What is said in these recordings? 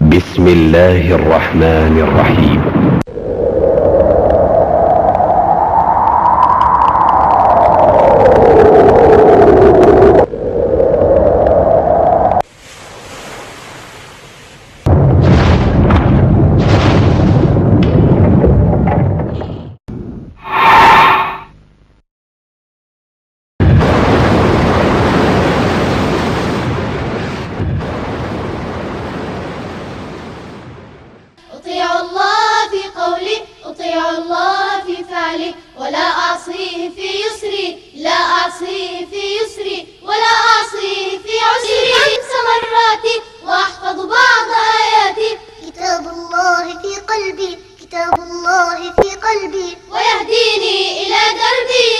بسم الله الرحمن الرحيم. أطيع الله في قولي، أطيع الله في فعلي، ولا أعصيه في يسري، لا أعصيه في يسري، ولا أعصيه في عسري. 5 مرات وأحفظ بعض آياتي. كتاب الله في قلبي، كتاب الله في قلبي، ويهديني إلى دربي.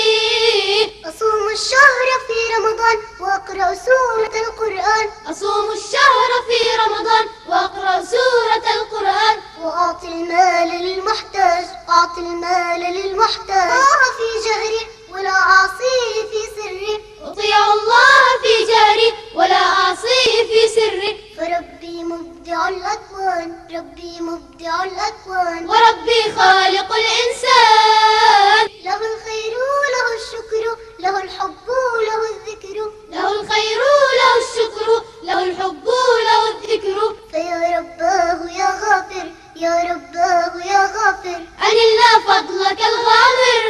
أصوم الشهر في رمضان وأقرأ سورة القرآن. أصوم الشهر في رمضان وأقرأ سورة القرآن. وأعطي المال للمحتاج، أعطي المال للمحتاج. الله في جهري ولا أعصيه في سري. أطيع الله في جهري ولا أعصيه في سري. فربي مبدع الأكوان، ربي مبدع الأكوان، وربي خالق الإنسان. له الخير له الشكر، له الحب له الذكر. له الخير له الشكر، له الحب له الذكر. فيا رباه يا غافر، يا رباه يا غافر، أنلنا فضلك الغامر.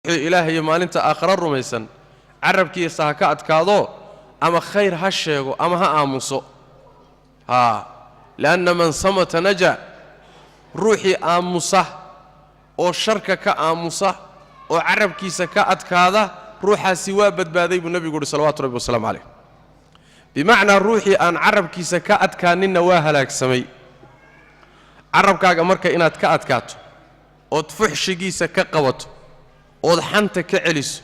Ilaahay maalinta aakhira rumaysan carabkiisa ha ka adkaado, ama khayr ha sheego ama ha aamuso. Haa, lianna man samata naja. Ruuxii aamusa oo sharka ka aamusa oo carabkiisa ka adkaada, ruuxaasi waa badbaaday buu nebigu uhi salawaatu rabbi wasalaamu calayh. Bimacnaa ruuxii aan carabkiisa ka adkaaninna waa halaagsamay. Carabkaaga marka inaad ka adkaato ood fuxshigiisa ka qabato ood xanta ka celiso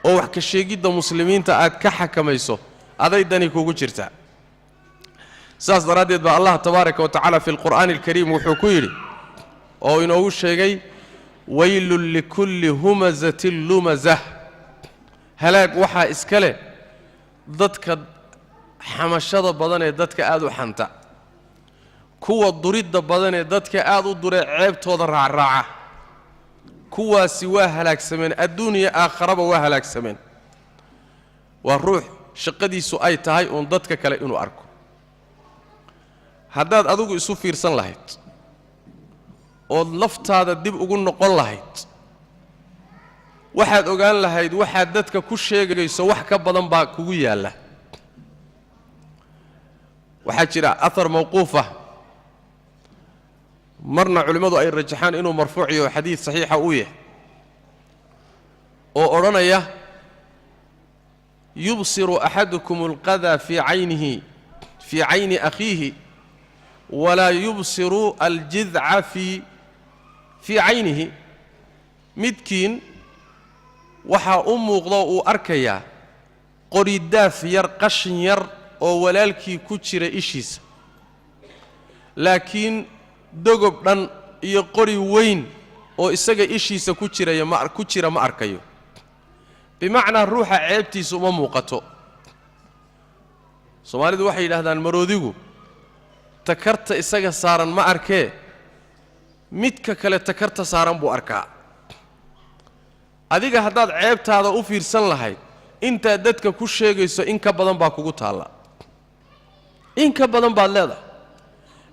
oo wax ka sheegidda muslimiinta aad ka xakamayso, aday dani kugu jirtaa. Saas daraaddeed baa Allah tabaaraka wa tacaala fi lqur'aani alkariim wuxuu ku yidhi oo inoogu sheegay: waylun likulli humazatin lumazah. Halaag waxaa iska leh dadka xamashada badan ee dadka aad u xanta, kuwa duridda badan ee dadka aad u duree ceebtooda raacraaca. Kuwaasi waa halaagsameen, adduun iyo aakharaba waa halaagsameen. Waa ruux shaqadiisu ay tahay uun dadka kale inuu arko. Haddaad adigu isu fiirsan lahayd ood laftaada dib ugu noqon lahayd, waxaad ogaan lahayd waxaad dadka ku sheegayso wax ka badan baa kugu yaalla. Waxaa jira athar mawquuf ah, marna culimmadu ay rajaxaan inuu marfuuc yaho, xadiid saxiixa uu yahay, oo odhanaya: yubsiru axadukum alqadaa fii caynihi, fii cayni akhiihi, walaa yubsiru aljidca fii caynihi. Midkiin waxaa u muuqda uu arkayaa qoridaaf yar, qashin yar oo walaalkii ku jira ishiisa, laakiin dogob dhan iyo qori weyn oo isaga ishiisa ku jiraya ma ku jira ma arkayo. Bimacnaa ruuxa ceebtiisa uma muuqato. Soomaalidu waxay yidhahdaan maroodigu takarta isaga saaran ma arkee, midka kale takarta saaran buu arkaa. Adiga haddaad ceebtaada u fiirsan lahayd, intaad dadka ku sheegayso in ka badan baa kugu taalla, in ka badan baad leedahay.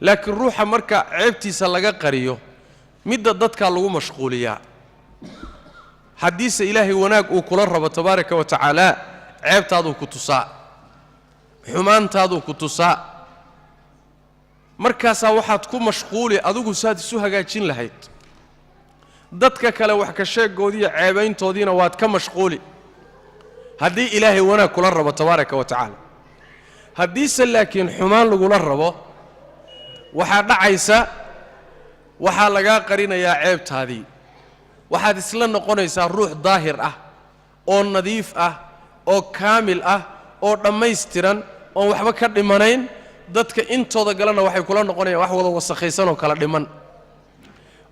Laakiin ruuxa marka ceebtiisa laga qariyo, midda dadkaa lagu mashquuliyaa. Haddiise ilaahay wanaag uu kula rabo tabaaraka wa tacaala, ceebtaaduu ku tusaa, xumaantaaduu ku tusaa. Markaasaa waxaad ku mashquuli adigu saad isu hagaajin lahayd. Dadka kale wax ka sheegoodiiyo ceebayntoodiina waad ka mashquuli, haddii ilaahay wanaag kula rabo tabaaraka wa tacaala. Haddiise laakiin xumaan lagula rabo, waxaa dhacaysa waxaa lagaa qarinayaa ceebtaadii. Waxaad isla noqonaysaa ruux daahir ah oo nadiif ah oo kaamil ah oo dhammaystiran oon waxba ka dhimanayn. Dadka intooda galena waxay kula noqonayaan wax wada wasakhaysan oo kala dhiman.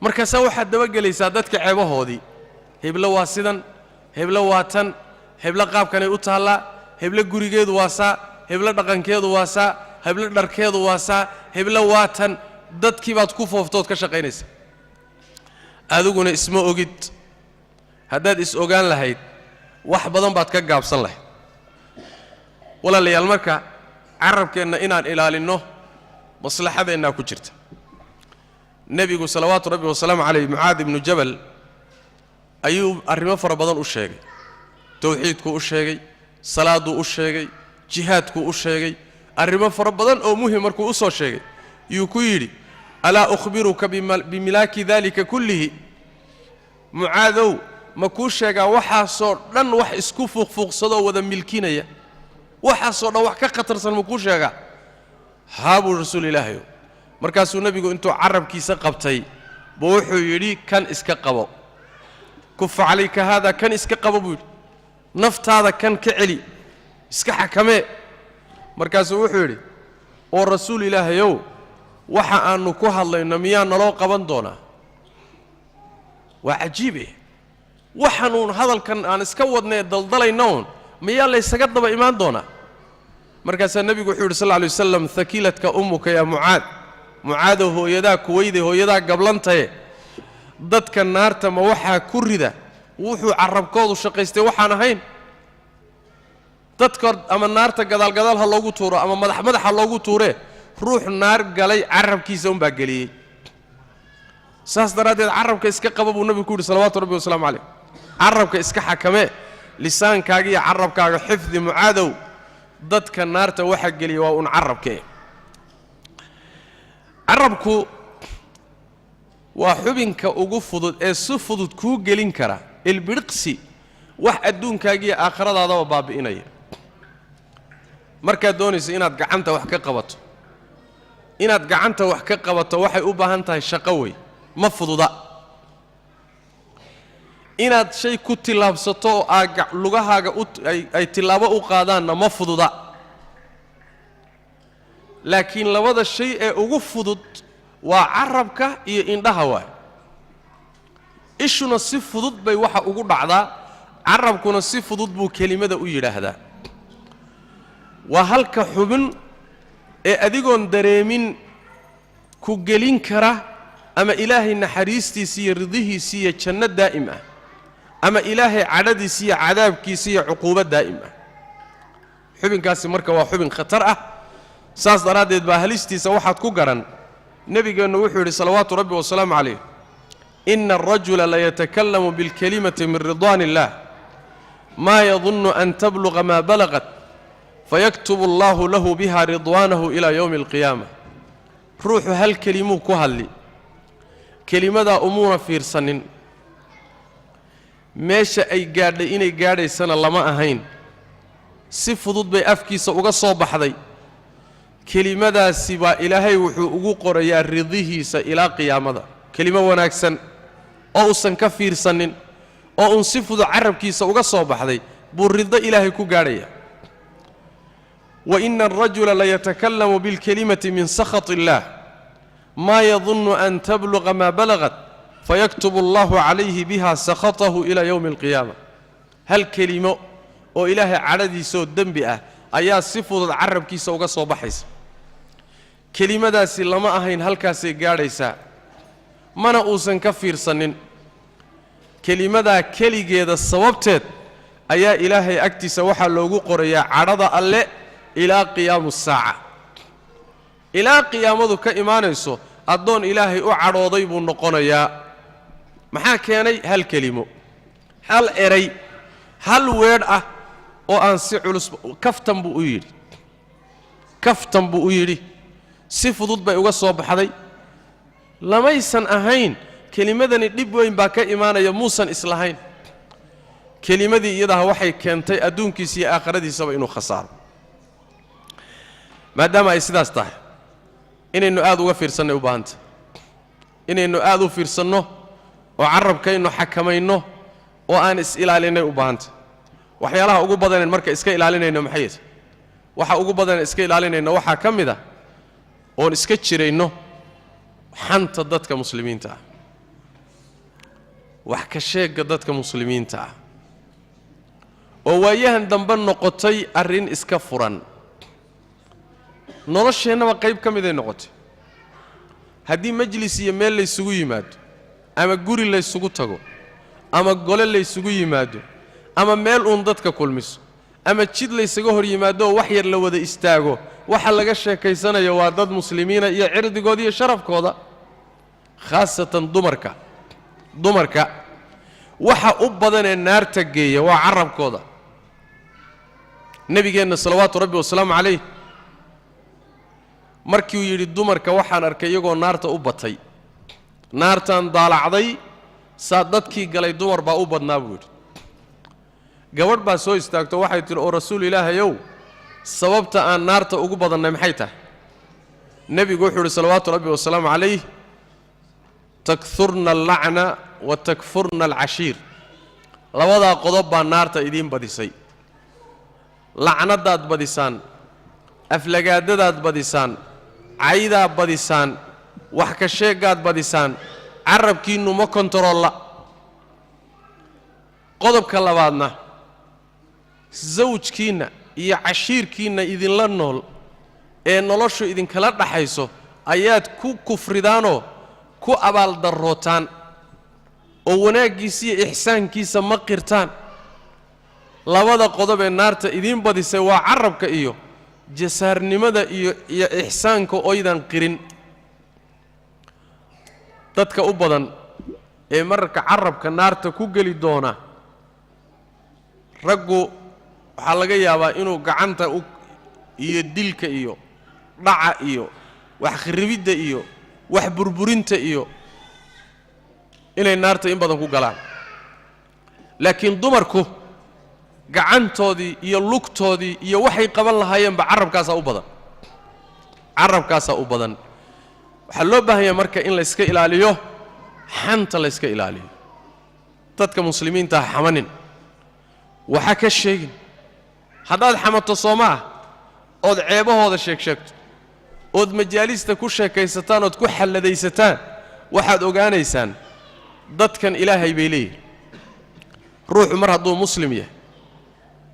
Markaasaa waxaad dabagelaysaa dadka ceebahoodii. Heblo waa sidan, heblo waa tan, Heblo qaabkanay u taallaa, heblo gurigeedu waa saa, heblo dhaqankeedu waa saa, heblo dharkeedu waa saa, heblo waa tan. Dadkii baad ku fooftood ka shaqaynaysa, adiguna isma ogid. Haddaad is ogaan lahayd, wax badan baad ka gaabsan lahayd. Walaalayaal, marka carabkeenna inaan ilaalinno maslaxadeennaa ku jirta. Nebigu salawaatu rabbi wasalaamu calayh Mucaad ibnu Jabal ayuu arrimo fara badan u sheegay. Towxiidkuu u sheegay, salaaduu u sheegay, jihaadkuu u sheegay, arrimo fara badan oo muhim markuu u soo sheegay yuu ku yidhi: "Alaa ukhbiruka bimilaaki dalika kullihi?" Mucaadow, ma kuu sheegaa waxaasoo dhan wax isku fuuqfuuqsadoo wada milkinaya? Waxaasoo dhan wax ka khatarsan ma kuu sheegaa? "Haa," buu, "rasuul ilaahayow." Markaasuu nebigu intuu carabkiisa qabtay buu wuxuu yidhi: "Kan iska qabo. Kufa calayka haada, kan iska qabo," buu yidhi. "Naftaada kan ka celi, iska xakamee." Markaasuu wuxuu yidhi: "Oo rasuul ilaahayow, waxa aannu ku hadlayno miyaa naloo qaban doonaa?" Waa cajiibe. Waxaanuun hadalkan aan iska wadnee daldalayna uun miyaa laysaga daba imaan doonaa? Markaasaa nebigu wuxuu yidhi sal lla lay wasalam: "Hakilatka ummuka yaa Mucaad." Mucaadow, hooyadaa kuweyday, hooyadaa gablantaye. Dadka naarta ma waxaa ku rida wuxuu carabkoodu shaqaystay waxaan ahayn? Dadka ama naarta gadaalgadaal ha loogu tuuro ama madax madax ha loogu tuuree, ruux naar galay carabkiisa unbaa geliyey. Saas daraaddeed carabka iska qaba, buu nebigu ku yidhi salawaatu rabbi wasalaamu calayh. Carabka iska xakamee, lisaankaaga iyo carabkaaga xifdi, Mucaadow. Dadka naarta waxaa geliya waa uun carabkee. Carabku waa xubinka ugu fudud ee si fudud kuu gelin kara ilbidhiqsi wax adduunkaagiiyo aakhiradaadaba baabi'inaya. Markaad doonayso inaad gacanta wax ka qabato, inaad gacanta wax ka qabato waxay u baahan tahay shaqo wey, ma fududa. Inaad shay ku tillaabsato oo aa lugahaaga ay tillaabo u qaadaanna ma fududa. Laakiin labada shay ee ugu fudud waa carabka iyo indhaha waay. Ishuna si fudud bay waxa ugu dhacdaa, carabkuna si fudud buu kelimada u yidhaahdaa. Waa halka xubin ee adigoon dareemin ku gelin kara ama Ilaahay naxariistiisa iyo ridihiisa iyo janno daa'im ah, ama Ilaahay cadhadiisa iyo cadaabkiisa iyo cuquubo daa'im ah. Xubinkaasi marka waa xubin khatar ah. Saas daraaddeed baa halistiisa waxaad ku garan, nebigeennu wuxuu yidhi salawaatu rabbi wasalaamu calayh: "Ina alrajula layatakallamu bilkalimati min ridwaan illah, maa yadunnu an tabluqa maa balagat, fayaktubu allahu lahu biha ridwaanahu ilaa yowmi alqiyaama." Ruuxu hal kelimuu ku hadli, kelimadaa umuuna fiirsanin, meesha ay gaadhay inay gaadhaysana lama ahayn, si fudud bay afkiisa uga soo baxday. Kelimadaasi baa Ilaahay wuxuu ugu qorayaa ridihiisa ilaa qiyaamada. Kelimo wanaagsan oo uusan ka fiirsanin oo uun si fudud carabkiisa uga soo baxday buu rido Ilaahay ku gaadhaya. Wa ina alrajula layatakallamu bilkalimati min sakhat illaah, maa yadunnu an tabluqa maa balagat, fayaktubu allahu calayhi biha sakhatahu ilaa yowmi alqiyaama. Hal kelimo oo Ilaahay cadhadiisaoo dembi ah ayaa si fudud carabkiisa uga soo baxaysa. Kelimadaasi lama ahayn halkaasay gaadhaysaa, mana uusan ka fiirsanin. Kelimadaa keligeeda sababteed ayaa Ilaahay agtiisa waxaa loogu qorayaa cadhada Alle ilaa qiyaamu saaca, ilaa qiyaamadu ka imaanayso. Addoon Ilaahay u cadhooday buu noqonayaa. Maxaa keenay? Hal kelimo, hal eray, hal weedh ah oo aan si culus, kaftan buu u yidhi, kaftan buu u yidhi, si fudud bay uga soo baxday. Lamaysan ahayn kelimadani dhib weyn baa ka imaanaya, muusan islahayn. Kelimadii iyadaha waxay keentay adduunkiisa iyo aakhiradiisaba inuu khasaaro. Maadaama ay sidaas tahay, inaynu aad uga fiirsannay u baahantay, inaynu aad u fiirsanno oo carabkaynu xakamayno oo aan is-ilaalinay u baahantay. Waxyaalaha ugu badanen marka iska ilaalinayno maxay tahay? Waxa ugu badanen iska ilaalinayno waxaa ka mid ah oon iska jirayno xanta dadka muslimiinta ah, wax ka sheegga dadka muslimiinta ah. Oo waayahan dambe noqotay arrin iska furan, nolosheennaba qayb ka miday noqotay. Haddii majlis iyo meel laysugu yimaado, ama guri laysugu tago, ama gole laysugu yimaado, ama meel uun dadka kulmiso, ama jid laysaga hor yimaado oo wax yar la wada istaago, waxa laga sheekaysanayo waa dad muslimiina iyo cirdigooda iyo sharafkooda, khaasatan dumarka. Dumarka waxa u badanee naarta geeya waa carabkooda. Nebigeenna salawaatu rabbi wasalaamu calayh markiuu yidhi: "Dumarka waxaan arkay iyagoo naarta u batay, naartaan daalacday, saa dadkii galay dumar baa u badnaa," buu yidhi. Gabadh baa soo istaagto, waxay tidhi: "Oo rasuul Ilaahayow, sababta aan naarta ugu badannay maxay tahay?" Nebigu wuxuu yidhi salawaatu rabbi wasalaamu calayh: "Takfurna allacna wa takfurna alcashiir. Labadaa qodob baa naarta idiin badisay. Lacnadaad badisaan, aflagaadadaad badisaan, caydaa badisaan, wax ka sheeggaad badisaan, carabkiinnu ma kontarolla. Qodobka labaadna, sawjkiinna iyo cashiirkiinna idinla nool ee noloshu idinkala dhaxayso ayaad ku kufridaanoo ku abaaldarrootaan, oo wanaaggiisa iyo ixsaankiisa ma qirtaan. Labada qodob ee naarta idiin badisay waa carabka iyo jasaarnimada iyo ixsaanka oydan qirin." Dadka u badan ee mararka carabka naarta ku geli doona, raggu waxaa laga yaabaa inuu gacanta u iyo dilka iyo dhaca iyo wax kharibidda iyo wax burburinta iyo inay naarta in badan ku galaan, laakiin dumarku gacantoodii iyo lugtoodii iyo waxay qaban lahaayeenba carabkaasaa u badan, carabkaasaa u badan. Waxaa loo baahan yahay marka in layska ilaaliyo xanta, layska ilaaliyo. Dadka muslimiinta ha xamanin, waxa ka sheegin. Haddaad xamato, soo ma ah, ood ceebahooda sheeg sheegto, ood majaalista ku sheekaysataan, ood ku xalladaysataan, waxaad ogaanaysaan dadkan Ilaahay bay leeyihin. Ruuxu mar hadduu muslim yahay,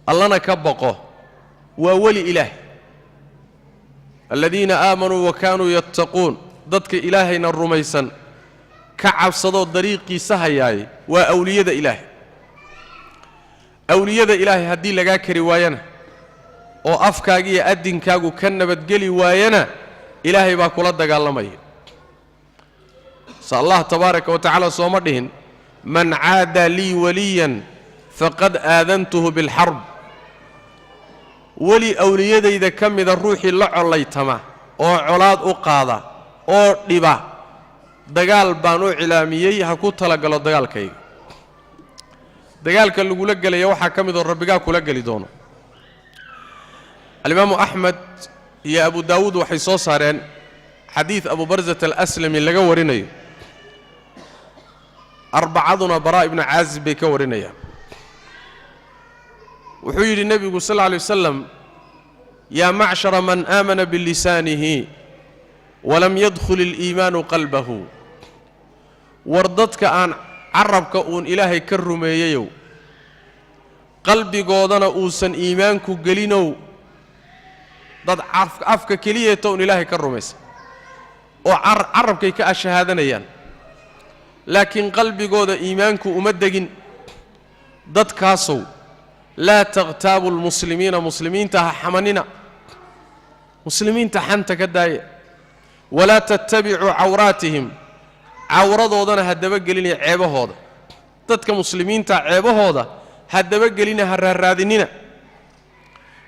Allana ka baqo, waa weli Ilaah. Aladiina aamanuu wa kaanuu yattaquun, dadka Ilaahayna rumaysan, ka cabsadoo dariiqiisa hayaay, waa awliyada Ilaahay. Awliyada Ilaahay haddii lagaa kari waayana, oo afkaaga iyo addinkaagu ka nabadgeli waayana, Ilaahay baa kula dagaalamaya. Se Allah tabaaraka wa tacaala sooma dhihin: "Man caada lii waliyan faqad aadantuhu bilxarb"? Weli awliyadayda ka mida ruuxii la collaytama oo colaad u qaada oo dhiba, dagaal baan u cilaamiyey, ha ku talagalo dagaalkayga. Dagaalka lagula gelaya waxaa ka mid oo Rabbigaa kula geli doono. Alimaamu Axmed iyo Abu Daawuud waxay soo saareen xadiid Abu Barzat Alaslami laga warinayo, arbacaduna Baraa ibnu Caazib bay ka warinayaan. Wuxuu yidhi nebigu sal alla alay wasalam: "Yaa macshara man aamana bilisaanihi walam yadkhul iliimaanu qalbahu." War dadka aan carabka uun Ilaahay ka rumeeyeyow, qalbigoodana uusan iimaanku gelinow, dad afka keliyeeta uun Ilaahay ka rumaysa oo carabkay ka ashahaadanayaan, laakiin qalbigooda iimaanku uma degin, dadkaasow: "Laa takhtaabu almuslimiina", muslimiinta ha xamanina, muslimiinta xanta ka daaya. "Walaa tattabicuu cawraatihim", cawradoodana ha dabagelinaya, ceebahooda. Dadka muslimiinta ceebahooda ha dabagelina, ha raarraadinina.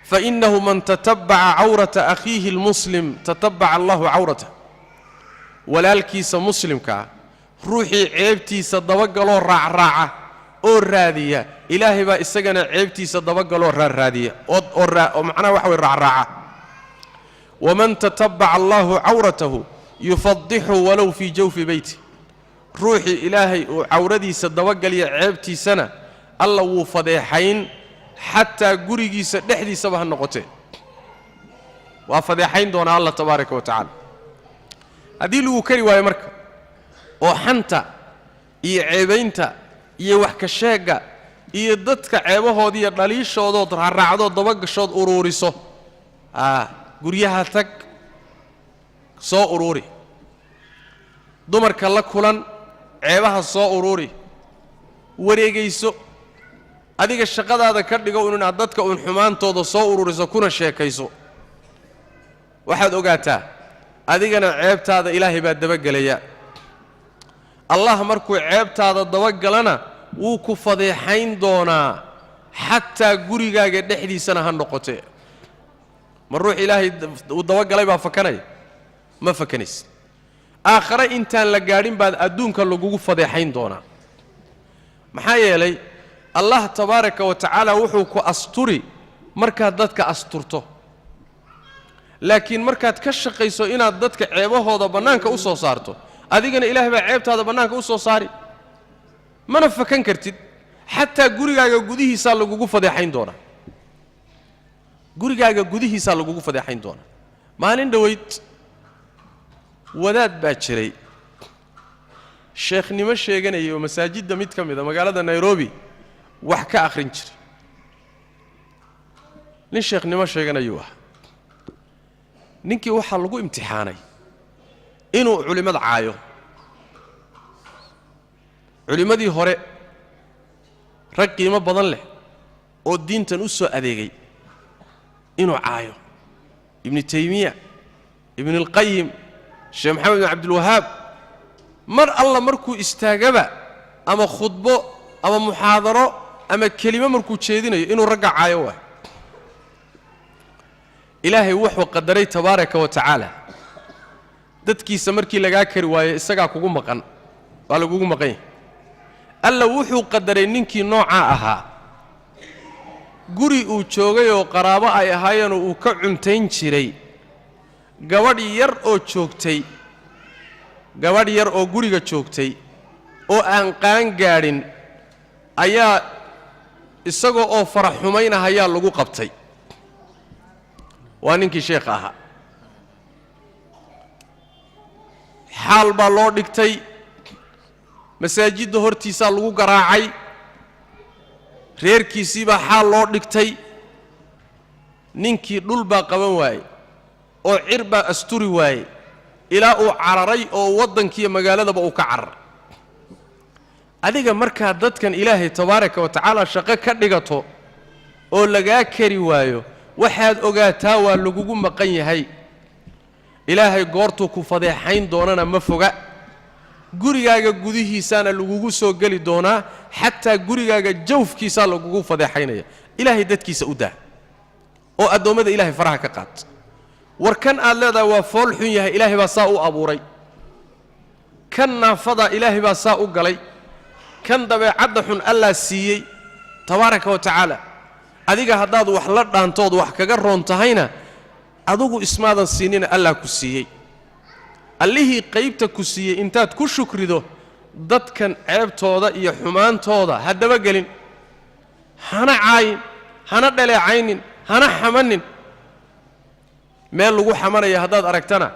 "Fa innahu man tatabbaca cawrata akhiihi almuslim tatabbaca Allahu cawratah." Walaalkiisa muslimkaa ruuxii ceebtiisa dabagaloo raacraaca oo raadiya, Ilaahay baa isagana ceebtiisa dabagaloo raarraadiya oo macnaha waxa way raacraaca. "Waman tatabbaca Allahu cawratahu yufadixu walow fii jawfi beyti." Ruuxii Ilaahay uu cawradiisa dabagaliya, ceebtiisana, Alla wuu fadeexayn, xataa gurigiisa dhexdiisaba ha noqotee, waa fadeexayn doonaa Alla tabaaraka wa tacaala. Haddii lagu kari waayo marka, oo xanta iyo ceebaynta iyo wax ka sheegga Iyo dadka ceebahooda iyo dhaliishoodood raaraacdood dabagashood uruuriso. Guryaha tag, soo uruuri, dumarka la kulan, ceebaha soo uruuri, wareegayso. Adiga shaqadaada ka dhigo un inaad dadka uun xumaantooda soo ururiso kuna sheekayso. Waxaad ogaataa adigana ceebtaada Ilaahay baa dabagelaya. Allah markuu ceebtaada dabagalana wuu ku fadeexayn doonaa, xataa gurigaaga dhexdiisana ha noqotee. Ma ruux Ilaahay uu dabagalay baa fakanaya? Ma fakanaysa. Aakhare intaan la gaadhin baad adduunka lagugu fadeexayn doonaa. Maxaa yeelay, Allah tabaaraka wa tacaala wuxuu ku asturi markaad dadka asturto, laakiin markaad ka shaqayso inaad dadka ceebahooda bannaanka u soo saarto, adigana Ilaahay baa ceebtaada bannaanka u soo saari, mana fakan kartid. Xataa gurigaaga gudihiisaa lagugu fadeexayn doonaa, gurigaaga gudihiisaa lagugu fadeexayn doonaa. Maalin dhoweyd wadaad baa jiray sheekhnimo sheeganayay oo masaajidda mid ka mid a magaalada Nairobi wax ka akhrin jiray. Nin sheekhnimo sheeganayuu ah. Ninkii waxaa lagu imtixaanay inuu culimmada caayo, culimmadii hore, rag qiimo badan leh oo diintan u soo adeegay inuu caayo, Ibnu Taymiya, Ibnulqayim, Sheekh Maxamed bin Cabdilwahaab. Mar alla markuu istaagaba, ama khudbo ama muxaadaro ama kelimo markuu jeedinayo, inuu ragga caayo. Waay, Ilaahay wuxuu qadaray tabaaraka wa tacaala, dadkiisa markii lagaa kari waayo isagaa kugu maqan, waa lagugu maqan yahay. Alla wuxuu qadaray ninkii noocaa ahaa guri uu joogay oo qaraabo ay ahaayeenoo uu ka cuntayn jiray, gabadh yar oo joogtay, gabadh yar oo guriga joogtay oo aan qaan gaadhin ayaa isagoo oo farax xumaynahayaa lagu qabtay. Waa ninkii sheekha ahaa. Xaal baa loo dhigtay, masaajidda hortiisaa lagu garaacay, reerkiisii baa xaal loo dhigtay. Ninkii dhul baa qaban waayey oo cir baa asturi waayey, ilaa uu cararay oo waddankiiyo magaaladaba uu ka cararay. Adiga markaa dadkan Ilaahay tabaaraka wa tacaala shaqo ka dhigato oo lagaa kari waayo, waxaad ogaataa waa lagugu maqan yahay. Ilaahay goortuu ku fadeexayn doonana ma foga. Gurigaaga gudihiisaana lagugu soo geli doonaa, xataa gurigaaga jawfkiisaa lagugu fadeexaynaya. Ilaahay dadkiisa u daa oo addoommada Ilaahay faraha ka qaad. War kan aad leedahay waa fool xun yahay, Ilaahay baa saa u abuuray. Kan naafadaa Ilaahay baa saa u galay. Kan dabeecadda xun Allaa siiyey tabaaraka wa tacaala. Adiga haddaad wax la dhaantood wax kaga roon tahayna, adugu ismaadan siinina, Allaa ku siiyey. Allihii qaybta ku siiyey intaad ku shukrido, dadkan ceebtooda iyo xumaantooda haddaba gelin, hana caayin, hana dhaleecaynin, hana xamanin. Meel lagu xamanaya haddaad aragtana,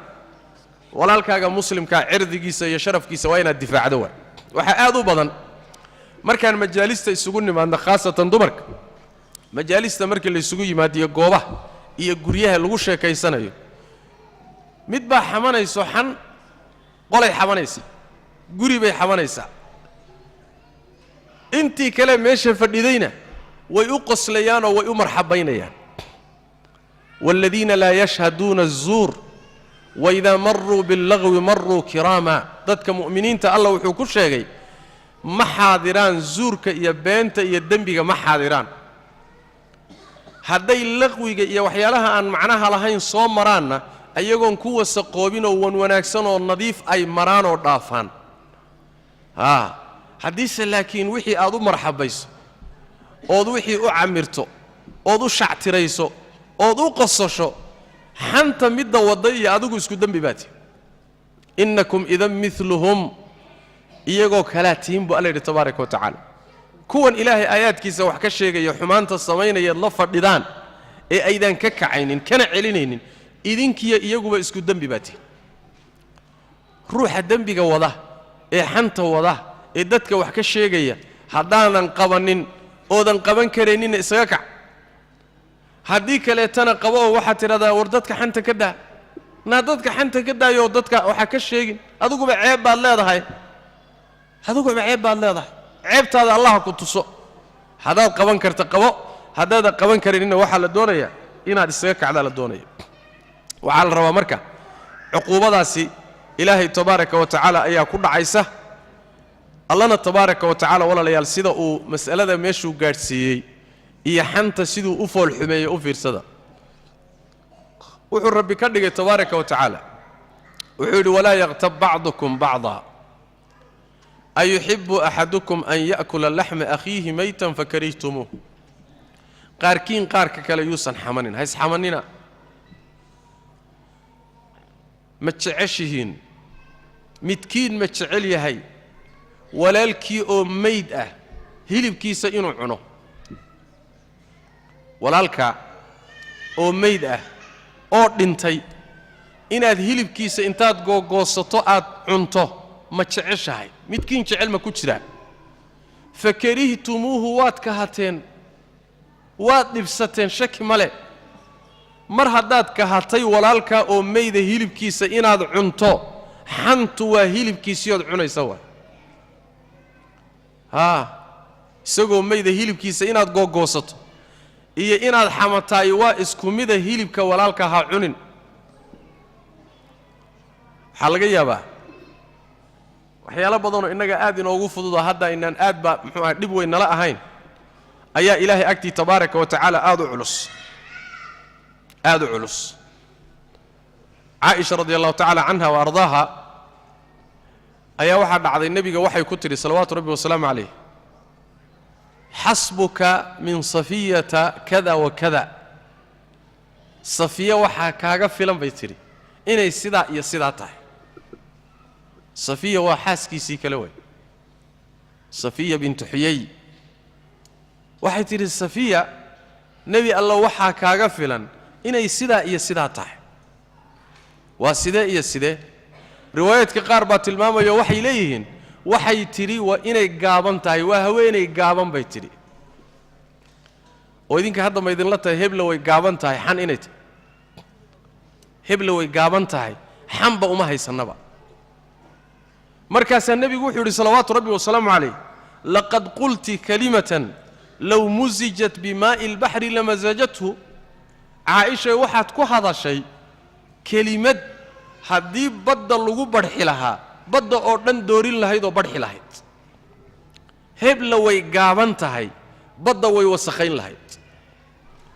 walaalkaaga muslimkaa cirdigiisa iyo sharafkiisa waa inaad difaacdo. Waay, waxaa aad u badan markaan majaalista isugu nimaadno, khaasatan dumarka, majaalista markii laysugu yimaadiyo, goobaha iyo guryaha lagu sheekaysanayo, mid baa xamanayso, xan qolay xamanaysa, guri bay xamanaysaa. Intii kale meesha fadhidayna way u qoslayaanoo way u marxabaynayaan. Waaladiina laa yashhaduuna aلzuur waidaa maruu biاllagwi maruu kiraama. Dadka mu'miniinta Allah wuxuu ku sheegay ma xaadiraan zuurka iyo beenta iyo dembiga, ma xaadiraan. Hadday laqwiga iyo waxyaalaha aan macnaha lahayn soo maraanna, ayagoon ku wasaqoobinoo wanwanaagsan oo nadiif ay maraanoo dhaafaan. Haa, haddiise laakiin wixii aad u marxabayso ood wixii u camirto ood u shactirayso ood u qososho, xanta midda wadda iyo adigu isku dembi baa tihi. Innakum idan miluhum, iyagoo kalaa tihin buu Alla yidhi tabaaraka wa tacaala. Kuwan Ilaahay aayaadkiisa wax ka sheegaya, xumaanta samaynayaed la fadhidaan ee aydaan ka kacaynin kana celinaynin, idinkiyo iyaguba isku dembi baa tihin. Ruuxa dembiga wada ee xanta wada ee dadka wax ka sheegaya haddaanan qabannin Oodan qaban karayninna isaga kac. Haddii kaleetana qabo oo waxaad tidhahdaa, war dadka xanta ka daa, naa dadka xanta ka daayoo dadka waxaa ka sheegin. Adiguba ceeb baad leedahay, adiguba ceeb baad leedahay, ceebtaada allaha ku tuso. Haddaad qaban karta qabo, haddaadan qaban karinina waxaa la doonayaa inaad isaga kacdaa la doonaya. Waxaa la rabaa marka cuquubadaasi Ilaahay tabaaraka wa tacaala ayaa ku dhacaysa. Allana tabaaraka wa tacaala, walaalayaal, sida uu mas'alada meeshuu gaadhsiiyey iyo xanta siduu u foolxumeeyey u fiirsada. Wuxuu Rabbi ka dhigay tabaaraka wa tacaala, wuxuu yidhi: walaa yaktab bacdukum bacda, ayuxibu axadukum an ya'kula laxma akhiihi maytan fakarihtumuuh. Qaarkiin qaarka kale yuusan xamanin, ha isxamanina. Ma jeceshihiin, midkiin ma jecel yahay walaalkii oo meyd ah hilibkiisa inuu cuno? Walaalka oo meyd ah oo dhintay inaad hilibkiisa intaad googoosato aad cunto ma jeceshahay? Midkiin jecel ma ku jiraa? Fakarihtumuuhu, waad kahateen, waad dhibsateen, shaki ma leh. Mar haddaad kahatay walaalkaa oo meyda hilibkiisa inaad cunto, xantu waa hilibkiisiiood cunaysa waay. Haa, isagoo meyda hilibkiisa inaad googoosato iyo inaad xamataay waa isku mida. Hilibka walaalka ha cunin. Waxaa laga yaabaa waxyaalo badanoo innaga aad inoogu fududo hadda inaan aad ba muxuu aha dhib weyn nala ahayn ayaa Ilaahay agtii tabaaraka wa tacaala aad u culus, aad u culus. Caaisha radi allahu tacala canha wa ardaaha ayaa waxaa dhacday nebiga waxay ku tidhi salawaatu rabbi wasalaamu calayh: xasbuka min Safiyata kada wa kada. Safiya waxaa kaaga filan, bay tidhi, inay sidaa iyo sidaa tahay. Safiya waa xaaskiisii kale way, Safiya bintu Xuyey. Waxay tidhi Safiya, nebi alla, waxaa kaaga filan inay sidaa iyo sidaa tahay. Waa sidee iyo sidee? Riwaayaadka qaar baa tilmaamayo, waxay leeyihiin waxay tidhi waa inay gaaban tahay, waa haweenay gaaban bay tidhi. Oo idinka hadda ma idinla tahay hebla way gaaban tahay xan inay tahay? Hebla way gaaban tahay xanba uma haysannaba. Markaasaa nebigu wuxuu yidhi salawaatu rabbi wasalaamu calayh: laqad qulti kalimatan low musijat bimaa'i albaxri lamasajathu. Caaishay, waxaad ku hadashay kelimad haddii badda lagu badhxi lahaa badda oo dhan doorin lahayd oo badhxi lahayd. Hebla way gaaban tahay badda way wasakhayn lahayd.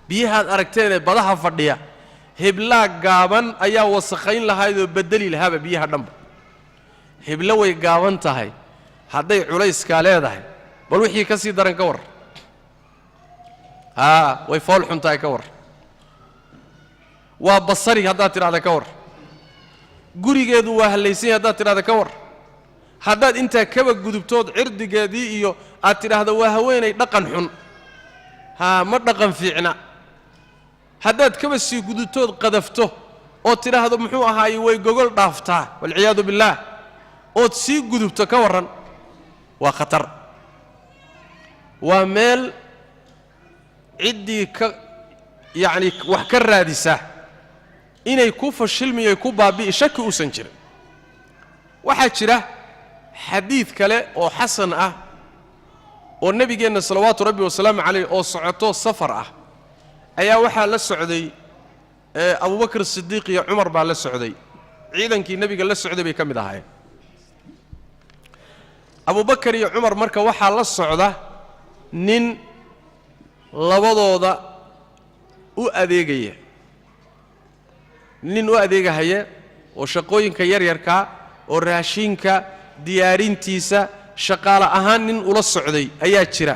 Biyahaad aragteenee badaha fadhiya, heblaa gaaban ayaa wasakhayn lahaydoo beddeli lahaaba biyaha dhanba. Heblo way gaaban tahay hadday culayskaa leedahay, bal wixii ka sii daran ka war. Haa, way fool xun tahay ka war, waa basari haddaad tidhahda ka war, gurigeedu waa hallaysan yahay haddaad tidhahda ka war, haddaad intaa kaba gudubtood cirdigeedii iyo aad tidhaahdo waa haweenay dhaqan xun, haa, ma dhaqan fiicna, haddaad kaba sii gudubtood qadafto oo tidhaahdo muxuu ahaaye way gogol dhaaftaa, walciyaadu billaah, ood sii gudubto ka warran, waa khatar. Waa meel ciddii ka yacni wax ka raadisa inay ku fashilmiyay, ku baabi'i, shaki uusan jirin. Waxaa jira xadiid kale oo xasan ah oo nebigeenna salawaatu rabbi wasalaamu calayh oo socoto safar ah ayaa waxaa la socday Abubakr Sidiiq iyo Cumar baa la socday. Ciidankii nebiga la socday bay ka mid ahaayeen Abubakar iyo Cumar. Marka waxaa la socda nin labadooda u adeegaya, nin u adeegahaya oo shaqooyinka yaryarkaa oo raashinka diyaarintiisa shaqaale ahaan nin ula socday ayaa jira.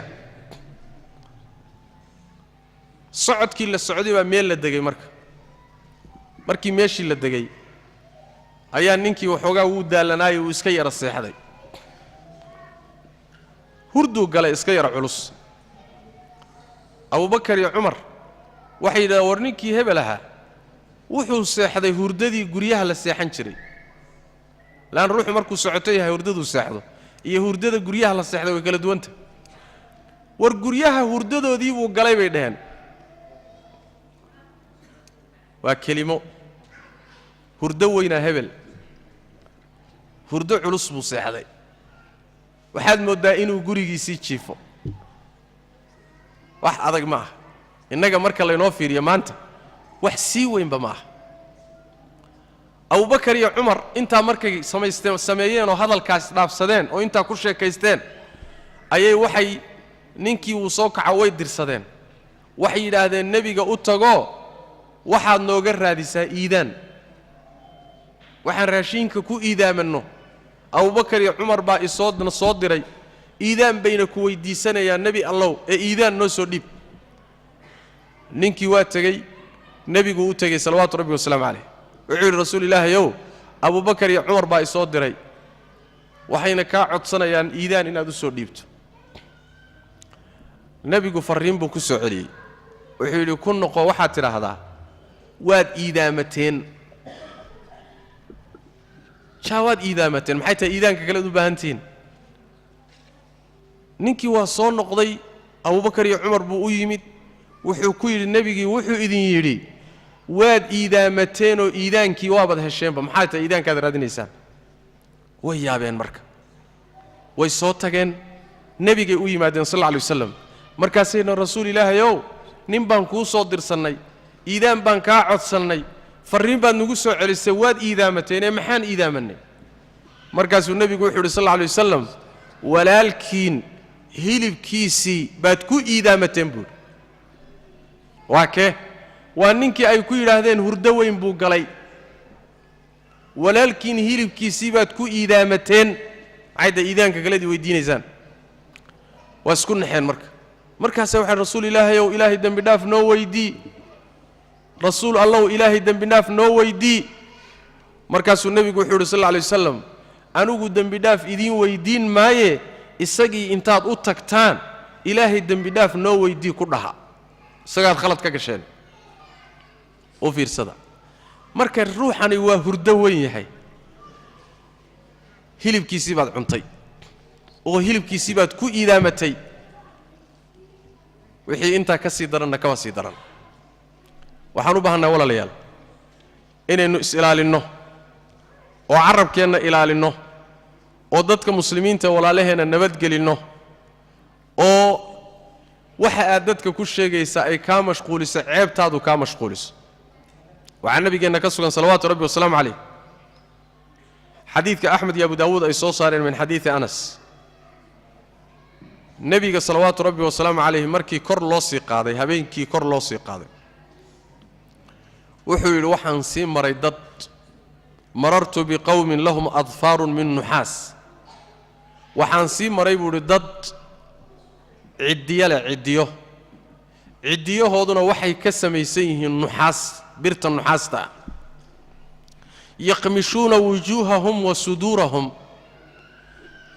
Socodkii la socday baa meel la degay. Marka markii meeshii la degay ayaa ninkii waxoogaa wuu daalanaayay, wuu iska yara seexday, hurduu galay iska yara culus. Abubakar iyo Cumar waxay yidhahdeen: war ninkii hebel ahaa wuxuu seexday hurdadii guryaha la seexan jiray. Laan ruuxu markuu socoto yahay hurdaduu seexdo iyo hurdada guryaha la seexday way kala duwanta. War guryaha hurdadoodii buu galay bay dhaheen. Waa kelimo hurdo weynaa hebel, hurdo culus buu seexday, waxaad mooddaa inuu gurigiisii jiifo. Wax adag ma aha innaga marka laynoo fiiriyo maanta, wax sii weynba ma aha. Abubakar iyo Cumar intaa markay samaysteen sameeyeen oo hadalkaas dhaafsadeen oo intaa ku sheekaysteen, ayay waxay ninkii wuu soo kaco way dirsadeen. Waxay yidhaahdeen, nebiga u tagoo waxaad nooga raadisaa iidaan, waxaan raashiinka ku iidaamanno. Abubakar iyo Cumar baa isoona soo diray, iidaan bayna ku weyddiisanayaan nebi allow, ee iidaan noo soo dhiib. Ninkii waa tegey, nebiguu u tegey salawaatu rabbi wasalaamu calayh. Wuxuu yidhi, rasuul ilaahayow, Abubakar iyo Cumar baa isoo diray, waxayna kaa codsanayaan iidaan inaad u soo dhiibto. Nebigu farriin buu ku soo celiyey. Wuxuu yidhi, ku noqo, waxaad tidhaahdaa waad iidaamateen. Jaa, waad iidaamateen, maxay tahay iidaanka kalead u baahan tihiin? Ninkii waa soo noqday, Abubakar iyo Cumar buu u yimid. Wuxuu ku yidhi, nebigii wuxuu idin yidhi waad iidaamateen oo iidaankii waabaad hesheenba, maxay tahay iidaankaad raadinaysaan? Way yaabeen marka, way soo tageen, nebigay u yimaadeen sal alla alay wasalam. Markaasayna, rasuul ilaahayow, nin baan kuu soo dirsannay, iidaan baan kaa codsannay, farriin baad nagu soo celisay, waad iidaamateen, ee maxaan iidaamannay? Markaasuu nebigu wuxuu yidhi sal alla alay wasalam, walaalkiin hilibkiisii baad ku iidaamateen buuhi. Waa kee? Waa ninkii ay ku yidhaahdeen hurdo weyn buu galay. Walaalkiin hilibkiisii baad ku iidaamateen, maxay tahay iidaanka kaleed weydiinaysaan? Waa isku naxeen marka. Markaase waxay, rasuul ilaahayow, ilaahay dembi dhaaf noo weydii, rasuul allow, ilaahay dembi dhaaf noo weydii. Markaasuu nebigu wuxuu yidhi sal alla alay wasalam, anigu dembi dhaaf idiin weydiin maaye, isagii intaad u tagtaan ilaahay dembi dhaaf noo weydii ku dhaha, isagaad khalad ka gasheen. U fiirsada marka, ruuxani waa hurdo weyn yahay, hilibkiisii baad cuntay oo hilibkiisii baad ku iidaamatay. Wixii intaa ka sii daranna kaba sii daran. Waxaan u baahannaha walaalayaal inaynu is-ilaalinno oo carabkeenna ilaalinno oo dadka muslimiinta walaalaheenna nabadgelinno, oo waxa aad dadka ku sheegaysaa ay kaa mashquuliso, ceebtaadu kaa mashquuliso. Waxaa nabigeenna ka sugan salawaatu rabbi wasalaamu calayh xadiidka Axmed iyo Abu Daawuud ay soo saareen min xadiidi Anas. Nebiga salawaatu rabbi wasalaamu calayh markii kor loo sii qaaday, habeenkii kor loo sii qaaday, wuxuu yidhi, waxaan sii maray dad, marartu biqowmin lahum adfaarun min nuxaas. Waxaan sii maray buu idhi dad ciddiyo leh, ciddiyo, ciddiyahooduna waxay ka samaysan yihiin nuxaas, birta nuxaasta ah. Yaqmishuuna wujuuhahum wa suduurahum.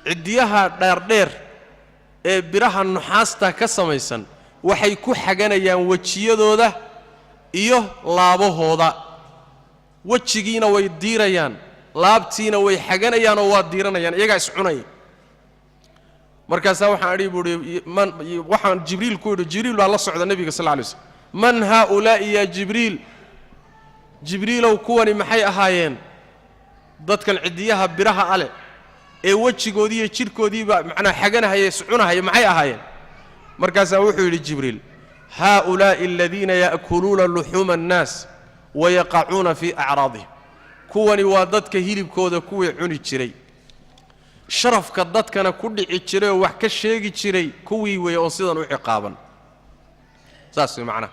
Ciddiyaha dheerdheer ee biraha nuxaasta ka samaysan waxay ku xaganayaan wejiyadooda iyo laabahooda. Wejigiina way diirayaan, laabtiina way xaganayaan oo waa diiranayaan, iyagaa iscunaya. Markaasaa waxaan idhi buu ihi, man, waxaan Jibriil ku idhi, Jibriil baa la socda nebiga sal lla alay slam, man haa'ulaa'i yaa Jibriil? Jibriilow, kuwani maxay ahaayeen, dadkan ciddiyaha biraha ale ee wejigoodii iyo jidhkoodiiba macnaa xaganahaya, iscunahaya, maxay ahaayeen? Markaasaa wuxuu yidhi Jibriil, haa'ulaa'i aladiina ya'kuluuna luxuuma annaas wayaqacuuna fii acraadihim. Kuwani waa dadka hilibkooda kuwii cuni jiray, sharafka dadkana ku dhici jiray oo wax ka sheegi jiray, kuwii weeye oo sidan u ciqaaban. Saas way macnaha.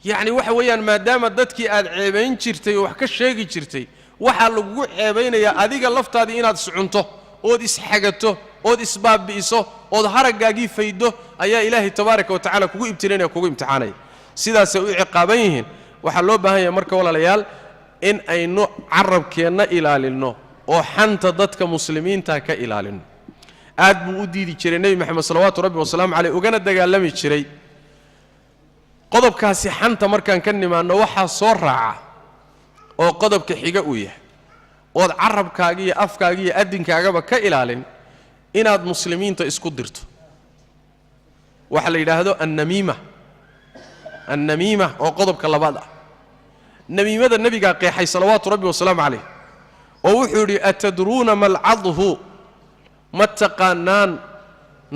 Yacni waxa weeyaan, maadaama dadkii aad ceebayn jirtay oo wax ka sheegi jirtay, waxaa lagugu ceebaynayaa adiga laftaadii inaad iscunto ood isxagato ood isbaabi'iso ood haraggaagii faydo, ayaa Ilaahay tabaaraka wa tacala kugu ibtilaynaya, kugu imtixaanaya. Sidaasay u ciqaaban yihiin. Waxaa loo baahan yahay marka walaalayaal in aynu carabkeenna ilaalinno oo xanta dadka muslimiinta ka ilaalinno. Aad buu u diidi jiray Nebi Moxamed salawaatu rabbi wasalaamu caleyh, ugana dagaalami jiray qodobkaasi. Xanta markaan ka nimaanno, waxaa soo raaca oo qodobka xiga uu yahay ood carabkaaga iyo afkaaga iyo adinkaagaba ka ilaalin inaad muslimiinta isku dirto. Waxaa la yidhaahdo annamiima. Annamiima oo qodobka labaad ah. Namiimada nebigaa qeexay salawaatu rabbi wasalaamu calayh, oo wuxuu yidhi: "Atadruuna malcadhu?" Ma taqaanaan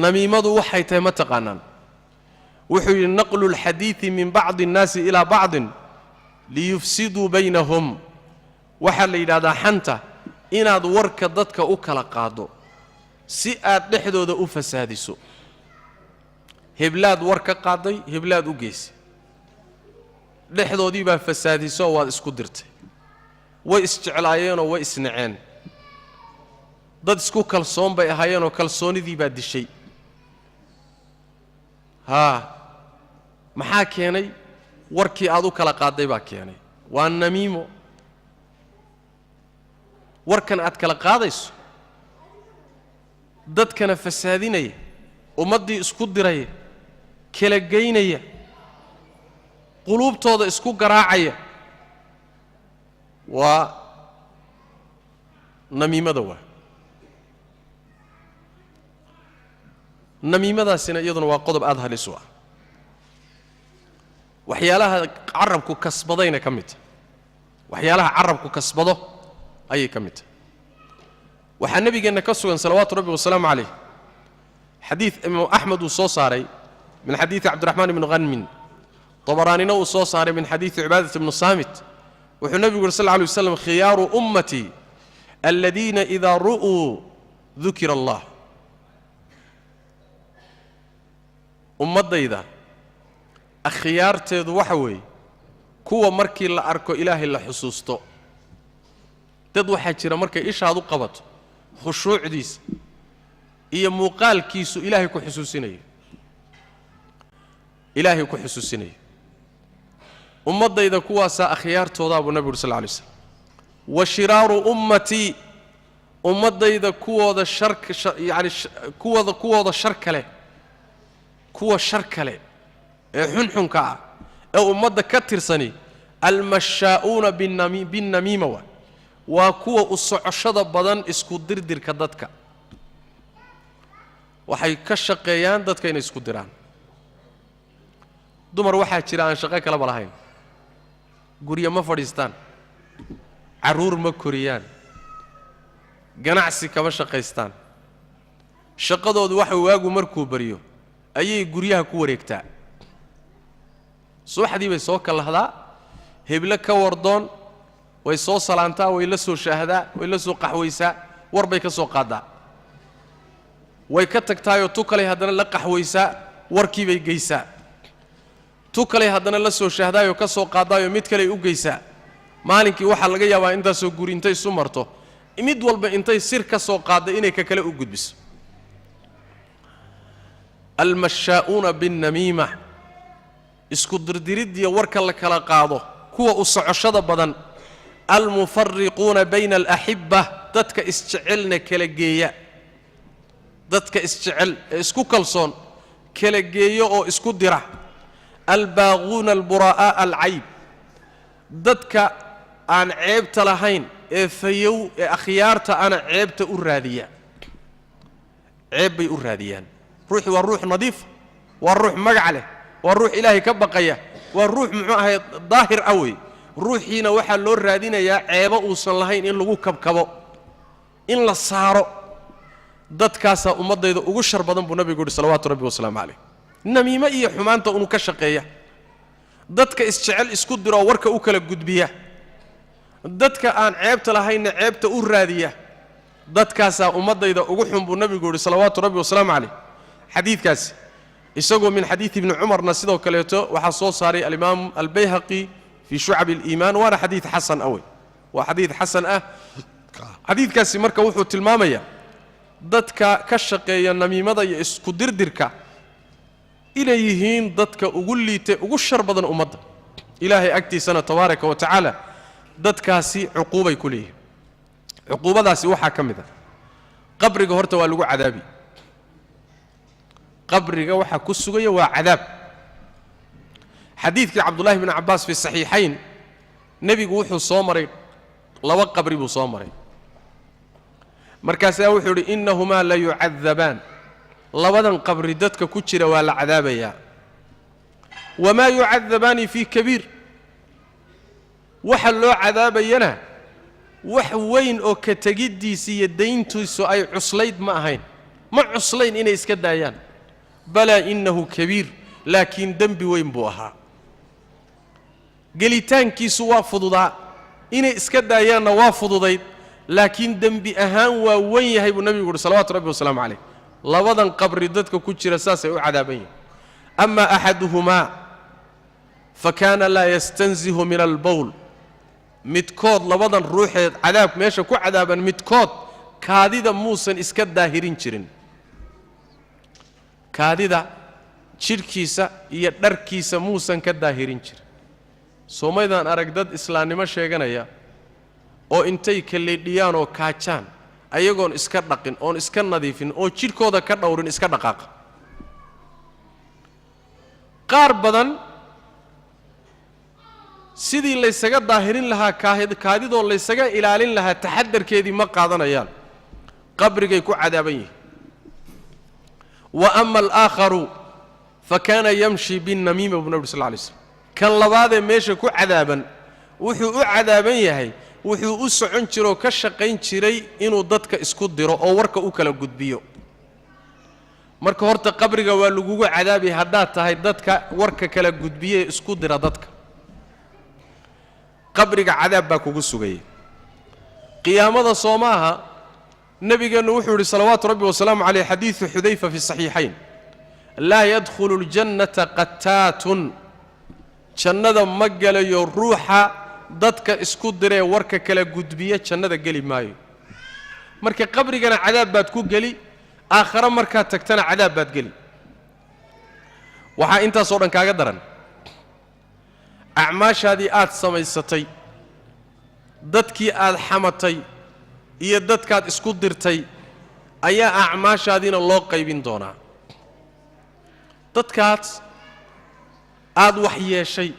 namiimadu waxay tahay? Ma taqaanaan? Wuxuu yidhi: "نقل الحديث من بعض الناس إلى بعض ليفسدوا بينهم." Waxaa la yidhahdaa xanta inaad warka dadka u kala qaaddo si aad dhexdooda u fasaadiso. Heblaad war ka qaaday, heblaad u geysay, dhexdoodii baa fasaadiso, waad isku dirtay. Way isjeclaayeenoo way isnaceen. Dad isku kalsoon bay ahaayeenoo kalsoonidii baa dishay. Haa, maxaa keenay? Warkii aad u kala qaaday baa keenay. Waa namiimo. Warkan aad kala qaadayso, dadkana fasaadinaya, ummaddii isku diraya, kala geynaya, quluubtooda isku garaacaya, waa namiimada. Waa namiimadaasina, iyaduna waa qodob aada halis u ah, waxyaalaha carabku kasbadayna ka mid tahay. Waxyaalaha carabku kasbado ayay ka mid tahay. Waxaa nabigeenna ka sugan salawaatu rabbi wasalaamu calayh xadiid imaamu Axmed uu soo saaray min xadiidi Cabdiraxmaan ibni Hanmin, Dabaraanina uu soo saaray min xadiidi Cibaadat ibni Saamit. Wuxuu nebigu yuri sal lla alay waslam: "خيار أمتي الذين إذا رؤوا ذكر الله." Ummaddayda akhyaarteedu waxa weeye kuwa markii la arko Ilaahay la xusuusto. Dad waxaa jira markay ishaadu qabato, khushuucdiisa iyo muuqaalkiisu Ilaahay ku xusuusinayo, Ilaahay ku xusuusinayo. Ummaddayda kuwaasaa akhyaartoodaa buu nabigu uri sal lla alay slam. "وشرار أمتي", ummaddayda kuwooda sharka, yacani kuwooda shar kale, kuwa shar kale ee xunxunka ah ee ummadda ka tirsani, "المشاؤون بالنميمة" waa kuwa u socoshada badan isku dirdirka dadka. Waxay ka shaqeeyaan dadka inay isku diraan. Dumar waxaa jira aan shaqo kaleba lahayn. Guryo ma fadhiistaan, carruur ma koriyaan, ganacsi kama shaqaystaan. Shaqadoodu waxa waagu markuu baryo ayay guryaha ku wareegtaa. Subaxdii bay soo kalahdaa, heblo ka wardoon, way soo salaantaa, way la soo shaahdaa, way la soo qaxwaysaa, war bay ka soo qaaddaa, way ka tagtaayoo tu kalay haddana la qaxwaysaa, warkii bay geysaa. Tu kalay haddana la soo shaahdaayoo ka soo qaaddaayoo mid kaley u geysaa. Maalinkii waxaa laga yaabaa intaasoo guri intay isu marto, mid walba intay sir ka soo qaadda, inay ka kale u gudbiso. المشاؤون بالنميمة, isku dirdiriddiya warka la kala qaado kuwa u socoshada badan. "المفرقون بين الأحبة", dadka isjecelna kala geeya, dadka isjecel ee isku kalsoon kala geeyo oo isku dira. "الباغون البراء العيب", dadka aan ceebta lahayn ee fayow ee akhyaarta ana ceebta u raadiya. Ceeb bay u raadiyaan. Ruuxi waa ruux nadiifa, waa ruux magac leh, waa ruux Ilaahay ka baqaya, waa ruux, muxuu ahay, daahir ah wey. Ruuxiina waxaa loo raadinayaa ceebo uusan lahayn in lagu kabkabo, in la saaro. Dadkaasaa ummaddayda ugu shar badan buu nabigu yidhi salawaatu rabbi wasalaamu calayh. Namiimo iyo xumaanta unu ka shaqeeya, dadka isjecel isku diroo warka u kala gudbiya, dadka aan ceebta lahaynna ceebta u raadiya, dadkaasaa ummaddayda ugu xun buu nabigu yidhi salawaatu rabbi wasalaamu calayh. Xadiidkaasi isagoo min xadiidi Ibni Cumarna sidoo kaleeto waxaa soo saaray alimaam Albayhaqi في شعب الإيمان, waana xadiid xasan ah wey, waa xadiid xasan ah xadiidkaasi. Marka wuxuu tilmaamayaa dadka ka shaqeeya namiimada iyo isku dirdirka inay yihiin dadka ugu liitay, ugu shar badan ummadda. Ilaahay agtiisana tabaaraka wa tacaala dadkaasi cuquubay ku leeyihiin. Cuquubadaasi waxaa ka mid ah qabriga horta waa lagu cadaabi. Qabriga waxaa ku sugaya waa cadaab. Xadiidkii Cabdullahi bni Cabbaas في الصحيحين, nebigu wuxuu soo maray laba qabri buu soo maray. Markaasaa wuxuu yidhi: "إنهما ليعذبان." Labadan qabri dadka ku jira waa la cadaabayaa. Wamaa yucadabaani fii kabiir, waxa loo cadaabayana wax weyn oo ka tegiddiisa iyo dayntiisu ay cuslayd ma ahayn, ma cuslayn inay iska daayaan. Balaa innahu kabiir, laakiin dembi weyn buu ahaa, gelitaankiisu waa fududaa, inay iska daayaanna waa fududayd, laakiin dembi ahaan waa wen yahay buu nebigu uhi salawaatu rabbi wasalaamu calayh. Labadan qabri dadka ku jira saasay u cadaaban yihin. Ama axaduhumaa fa kaana laa yastanzihu min albowl, midkood labadan ruuxeed cadaab meesha ku cadaaban, midkood kaadida muusan iska daahirin jirin, kaadida jidhkiisa iyo dharkiisa muusan ka daahirin jirin. Soomaydaan arag dad islaamnimo sheeganaya oo intay kalleedhiyaan oo kaajaan ayagoon iska dhaqin oon iska nadiifin oo jidhkooda ka dhowrin iska dhaqaaqa? Qaar badan sidii laysaga daahirin lahaa kaadidoo laysaga ilaalin lahaa taxadarkeedii ma qaadanayaan, qabrigay ku cadaaban yihiin. Wa ama alaakharu fa kaana yamshi binnamiima buu nabi sal lla lay slam. Kan labaadee meesha ku cadaaban wuxuu u cadaaban yahay wuxuu u socon jiroo ka shaqayn jiray inuu dadka isku diro oo warka u kala gudbiyo. Marka horta qabriga waa lagugu cadaabay haddaad tahay dadka warka kala gudbiye ee isku dira dadka, qabriga cadaab baa kugu sugaya. Qiyaamada soo maaha, nebigeennu wuxuu yidhi salawaatu rabbi wasalaamu caleyh, xadiidu Xudayfa fi saxiixayn: "Laa yadkhulu اljannata qataatun", jannada ma gelayo ruuxa dadka isku diree warka kala gudbiya, jannada geli maayo. Marka qabrigana cadaab baad ku geli, aakhare markaad tagtana cadaab baad geli. Waxaa intaasoo dhan kaaga daran acmaashaadii aad samaysatay, dadkii aad xamatay iyo dadkaad isku dirtay ayaa acmaashaadiina loo qaybin doonaa. Dadkaas aad wax yeeshay,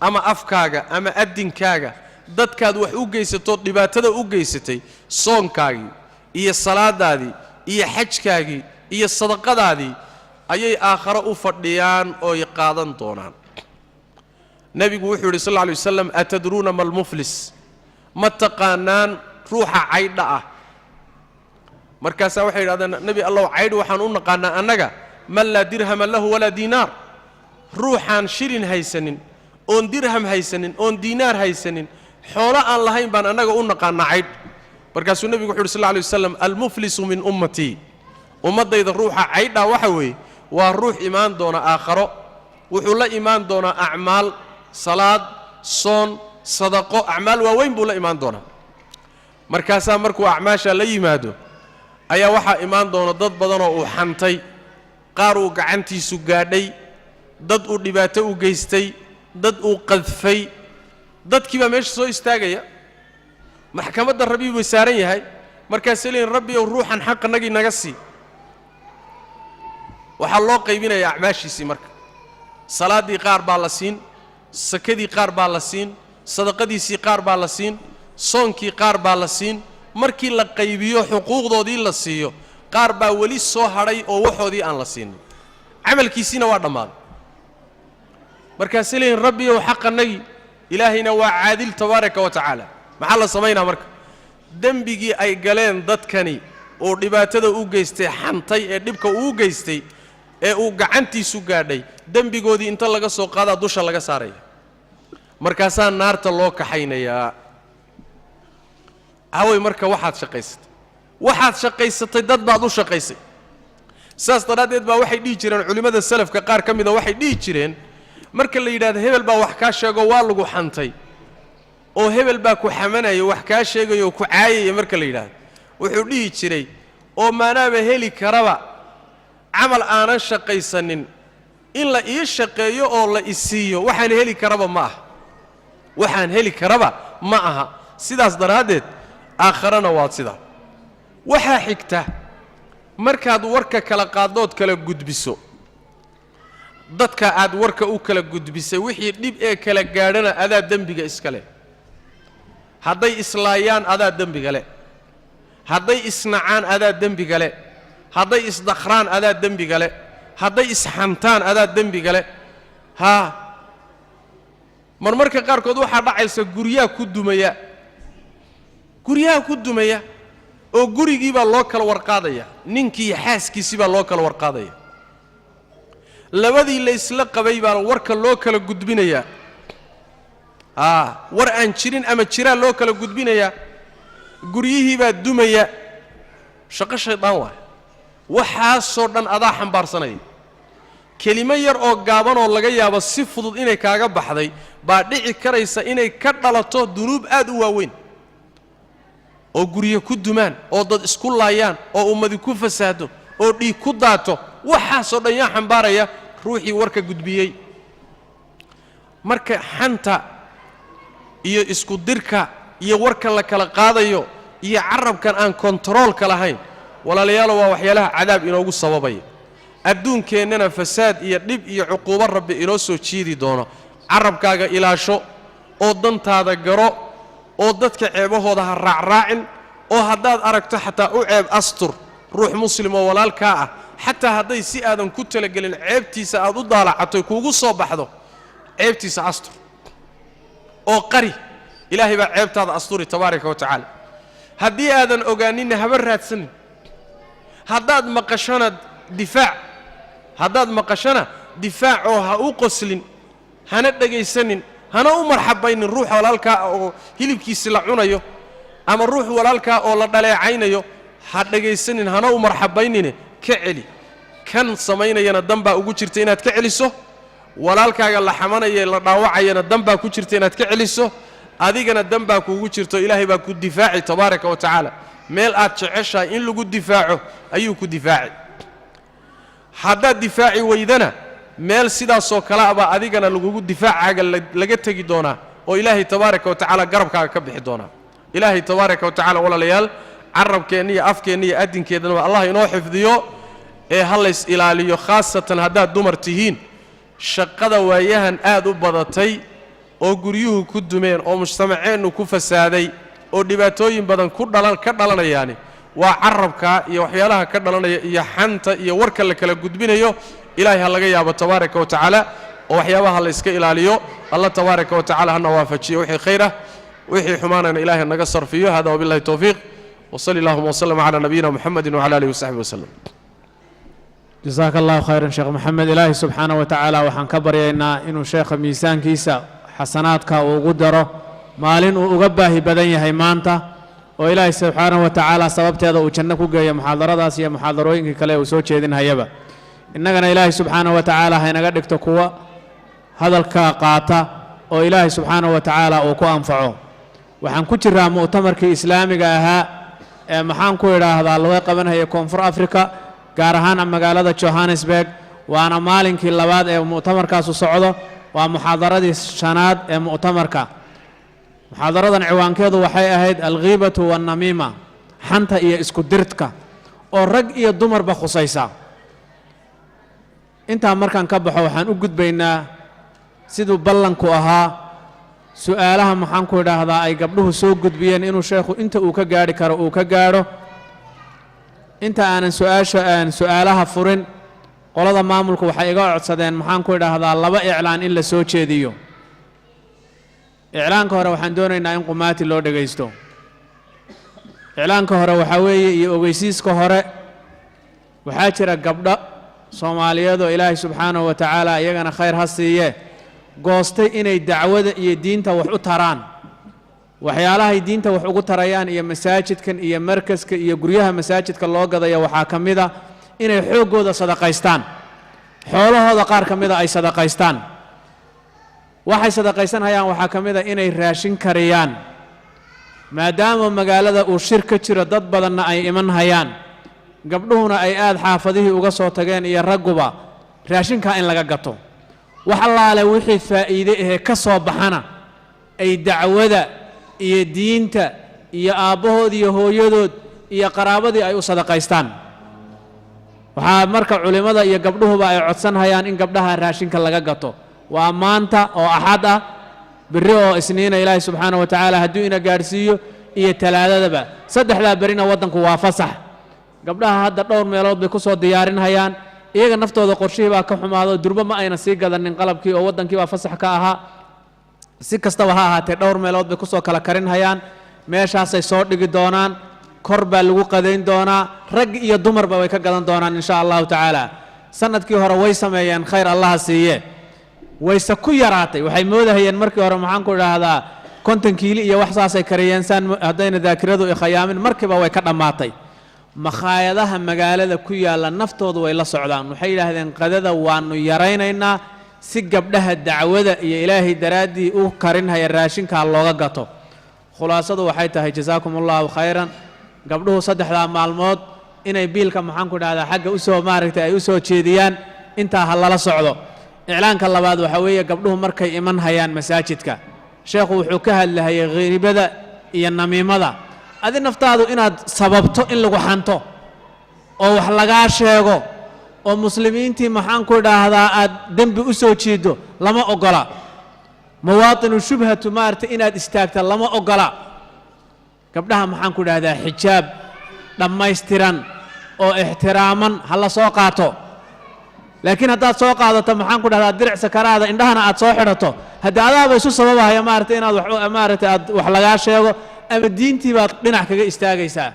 ama afkaaga ama addinkaaga, dadkaad wax u geysatood dhibaatada u geysatay, soonkaagii iyo salaadaadii iyo xajkaagii iyo sadaqadaadii ayay aakhare u fadhiyaan ooy qaadan doonaan. Nebigu wuxuu yidhi sal alla alay wasalam: "Atadruuna ma almuflis?" Ma taqaanaan ruuxa caydha ah? Markaasaa waxay yidhahdeen: "Nebi Allow, caydh waxaan u naqaanaa annaga man laa dirhama lahu walaa diinaar, ruuxaan shilin haysanin oon dirham haysanin oon diinaar haysanin, xoolo aan lahayn baan annaga u naqaanaa caydh." Markaasuu nebigu wuxu uhi sal alla alay waslam: "Almuflisu min ummatii", ummaddayda ruuxa caydhaa waxa weeye waa ruux imaan doona aakharo, wuxuu la imaan doonaa acmaal, salaad, soon, sadaqo, acmaal waaweyn buu la imaan doonaa. Markaasaa markuu acmaashaa la yimaado ayaa waxaa imaan doona dad badanoo uu xantay, qaar uu gacantiisu gaadhay, dad uu dhibaato u geystay, dad uu qadfay. Dadkii baa meesha soo istaagaya, maxkamadda Rabbi buu saaran yahay. Markaasay leeyihin: "Rabbi ow, ruuxan xaqanagii naga sii." Waxaa loo qaybinayaa acmaashiisii. Marka salaaddii qaar baa la siin, sakadii qaar baa la siin, sadaqadiisii qaar baa la siin, soonkii qaar baa la siin. Markii la qaybiyo, xuquuqdoodii la siiyo, qaar baa weli soo hadhay oo waxoodii aan la siinin, camalkiisiina waa dhammaaday. Markaasay leeyihin: "Rabbiyow, xaqanagii." Ilaahayna waa caadil tabaaraka wa tacaala. Maxaa la samaynaa marka? Dembigii ay galeen dadkani uu dhibaatada u geystay, xantay ee dhibka uu geystay ee uu gacantiisu gaadhay, dembigoodii inta laga soo qaadaa dusha laga saaraya, markaasaa naarta loo kaxaynayaa. Hawey, marka waxaad shaqaysatay, waxaad shaqaysatay, dad baad u shaqaysay. Saas daraaddeed baa waxay dhihi jireen culimmada salafka qaar ka mida, waxay dhihi jireen marka la yidhahdo hebel baa wax kaa sheego, waa lagu xantay, oo hebel baa ku xamanaya, wax kaa sheegaya oo ku caayaya, marka la yidhaahdo, wuxuu dhihi jiray: "Oo maanaaba heli karaba camal aanan shaqaysanin in la ii shaqeeyo oo la isiiyo? Waxaan heli karaba ma aha, waxaan heli karaba ma aha." Sidaas daraaddeed aakharana waad sidaa. Waxaa xigta markaad warka kala qaaddood kala gudbiso, dadka aad warka u kala gudbisay wixii dhib ee kala gaadhana adaa dembiga iska leh. Hadday islaayaan adaa dembiga leh, hadday isnacaan adaa dembiga leh. Hadday isdakhraan adaa dembiga le, hadday isxantaan adaa dembiga le. Haa, marmarka qaarkood waxaa dhacaysa guryaha ku dumaya, guryaha ku dumaya, oo gurigii baa loo kala warqaadaya, ninkii xaaskiisii baa loo kala warqaadaya, labadii laysla qabay baa warka loo kala gudbinayaa. Haa, war aan jirin ama jiraa loo kala gudbinayaa, guryihii baa dumaya. Shaqo shaydaan waay. Waxaasoo dhan adaa xambaarsanaya. Kelimo yar oo gaabanoo laga yaabo si fudud inay kaaga baxday baa dhici karaysa inay ka dhalato dunuub aad u waaweyn, oo guryo ku dumaan, oo dad isku laayaan, oo ummadi ku fasaado, oo dhiig ku daato. Waxaasoo dhan yaa xambaaraya? Ruuxii warka gudbiyey. Marka xanta iyo isku dirka iyo warka la kala qaadayo iyo carabkan aan kontaroolka lahayn, walaalayaalo, waa waxyaalaha cadaab inoogu sababaya, adduunkeennana fasaad iyo dhib iyo cuquubo rabbi inoo soo jiidi doono. Carabkaaga ilaasho oo dantaada garo, oo dadka ceebahooda ha raacraacin, oo haddaad aragto xataa u ceeb astur ruux muslim oo walaalkaa ah. Xataa hadday si aadan ku talagelin ceebtiisa aad u daalacatoy kuugu soo baxdo, ceebtiisa astur oo qari. Ilaahay baa ceebtaada asturi tabaaraka wa tacaala. Haddii aadan ogaaninna haba raadsanin. Haddaad maqashona difaac, haddaad maqashona difaac, oo ha u qoslin, hana dhegaysanin, hana u marxabaynin ruux walaalkaa oo hilibkiisi la cunayo ama ruux walaalkaa oo la dhaleecaynayo. Ha dhegaysanin, hana u marxabaynine, ka celi. Kan samaynayana dan baa ugu jirta inaad ka celiso, walaalkaaga la xamanaya la dhaawacayana dan baa ku jirta inaad ka celiso, adigana dan baa kuugu jirto. Ilaahay baa ku difaaci tabaaraka wa tacaala. Meel aad jeceshahay in lagu difaaco ayuu ku difaaci. Haddaad difaaci weydana, meel sidaasoo kale abaa adigana lagugu difaacaaga laga tegi doonaa, oo Ilaahay tabaaraka wa tacaala garabkaaga ka bixi doonaa. Ilaahay tabaaraka wa tacala, walaalayaal, carabkeenna iyo afkeenna iyo addinkeednaba Allah inoo xifdiyo ee ha lays ilaaliyo, khaasatan haddaad dumar tihiin. Shaqada waayahan aad u badatay oo guryuhu ku dumeen oo mujtamaceennu ku fasaaday oo dhibaatooyin badan ku dhalan ka dhalanayaani waa carabka iyo waxyaalaha ka dhalanaya iyo xanta iyo warka la kala gudbinayo. Ilaahay ha laga yaabo tabaaraka wa tacaala, oo waxyaabaha la iska ilaaliyo. Allah tabaaraka wa tacala hana waafajiyo wixii khayr ah, wixii xumaanana Ilahay naga sarfiyo. Hada wabillahi towfiiq, wsali allahuma wslm cala nabiyina muxamedi wcala alihi wasaxbi waslem. Jasaaka Allahu khayran, Sheekh Maxamed. Ilaahay subxaana wa tacaala waxaan ka baryaynaa inuu sheekha miisaankiisa xasanaadka uu ugu daro maalin uu uga baahi badan yahay maanta, oo Ilaahay subxaanahu wa tacaala sababteeda uu janno ku geeyo muxaadaradaas iyo muxaadarooyinkii kale uu soo jeedinhayaba. Innagana Ilaahay subxaanahu wa tacaala haynaga dhigto kuwa hadalka qaata oo Ilaahay subxaanahu wa tacaala uu ku anfaco. Waxaan ku jiraa mu'tamarkii islaamiga ahaa ee, maxaan ku idhaahdaa, laga qabanhaya Koonfur Africa, gaar ahaan magaalada Johannesburg. Waana maalinkii labaad ee mu'tamarkaasu socdo, waa muxaadaradii shanaad ee mu'tamarka. Muxaadaradan ciwaankeedu waxay ahayd alghiibatu wannamiima, xanta iyo isku dirka, oo rag iyo dumarba khusaysa. Intaa markaan ka baxo, waxaan u gudbaynaa siduu ballanku ahaa su'aalaha, maxaan ku idhaahdaa, ay gabdhuhu soo gudbiyeen inuu sheekhu inta uu ka gaadhi karo uu ka gaadho. Inta aanan su-aasha aan su'aalaha furin, qolada maamulku waxay iga codsadeen, maxaan ku idhaahdaa, laba iclaan in la soo jeediyo. Iclaanka hore waxaan doonaynaa in qumaati loo dhegaysto. Iclaanka hore waxaa weeye iyo ogeysiiska hore: waxaa jira gabdho Soomaaliyeed oo Ilaahay subxaanahu wa tacaala iyagana khayr ha siiye goostay inay dacwada iyo diinta wax u taraan. Waxyaalahay diinta wax ugu tarayaan iyo masaajidkan iyo markaska iyo guryaha masaajidka loo gadaya waxaa ka mid a inay xooggooda sadaqaystaan, xoolahooda qaar ka mida ay sadaqaystaan. Waxay sadaqaysanhayaan waxaa ka mid a inay raashin kariyaan, maadaama magaalada uu shir ka jiro, dad badanna ay iman hayaan, gabdhuhuna ay aada xaafadihii uga soo tageen iyo ragguba, raashinkaa in laga gato. Wax allaale wixii faa'iide ahee ka soo baxana ay dacwada iyo diinta iyo aabbahood iyo hooyadood iyo qaraabadii ay u sadaqaystaan. Waxaa marka culimmada iyo gabdhuhuba ay codsanhayaan in gabdhaha raashinka laga gato. Waa maanta oo Axad ah, berri oo Isniina, Ilaahay subxaana wa tacaala hadduu ina gaadhsiiyo, iyo Talaadadaba. Saddexdaa berina waddanku waa fasax. Gabdhaha hadda dhowr meelood bay ku soo diyaarinhayaan. Iyaga naftooda qorshihii baa ka xumaado, durbo ma ayna sii gadanin qalabkii oo waddankii baa fasax ka ahaa. Si kastaba ha ahaatee, dhowr meelood bay kusoo kala karinhayaan, meeshaasay soo dhigi doonaan, kor baa lagu qadayn doonaa, rag iyo dumarba way ka gadan doonaan insha Allahu tacaala. Sanadkii hore way sameeyeen, khayr Allaha siiye, wayse ku yaraatay. Waxay moodahayeen markii hore, maxaan ku idhaahdaa, 50 kiili iyo wax saasay kariyeen saan, haddayna daakiradu ikhayaamin, markiiba way ka dhammaatay. Makhaayadaha magaalada ku yaalla naftoodu way la socdaan. Waxay yidhaahdeen, qadada waanu yaraynaynaa si gabdhaha dacwada iyo Ilaahay daraaddii u karinhaya raashinkaa looga gato. Khulaasadu waxay tahay, jasaakum Allahu khayran, gabdhuhu saddexdaa maalmood inay biilka, maxaan ku idhahdaa, xagga usoo maaragtay ay u soo jeediyaan. Intaa ha lala socdo. Iclaanka labaad waxaa weeye, gabdhuhu markay iman hayaan masaajidka, sheekhu wuxuu ka hadlahayay khiibada iyo namiimada. Adi naftaadu inaad sababto in lagu xanto oo wax lagaa sheego oo muslimiintii, maxaan ku idhaahdaa, aad dembi u soo jiiddo lama oggola. Mawaatinu shubhatu maaragtay inaad istaagta lama oggola. Gabdhaha, maxaan ku idhahdaa, xijaab dhammaystiran oo ixtiraaman ha la soo qaato. Laakiin haddaad soo qaadato, maxaan ku dhahdaa, diric sakaraada, indhahana aad soo xidhato, haddii adaaba isu sababahaya maaragtay inaad wax maaragtay aad wax lagaa sheego ama diintii baad dhinac kaga istaagaysaa.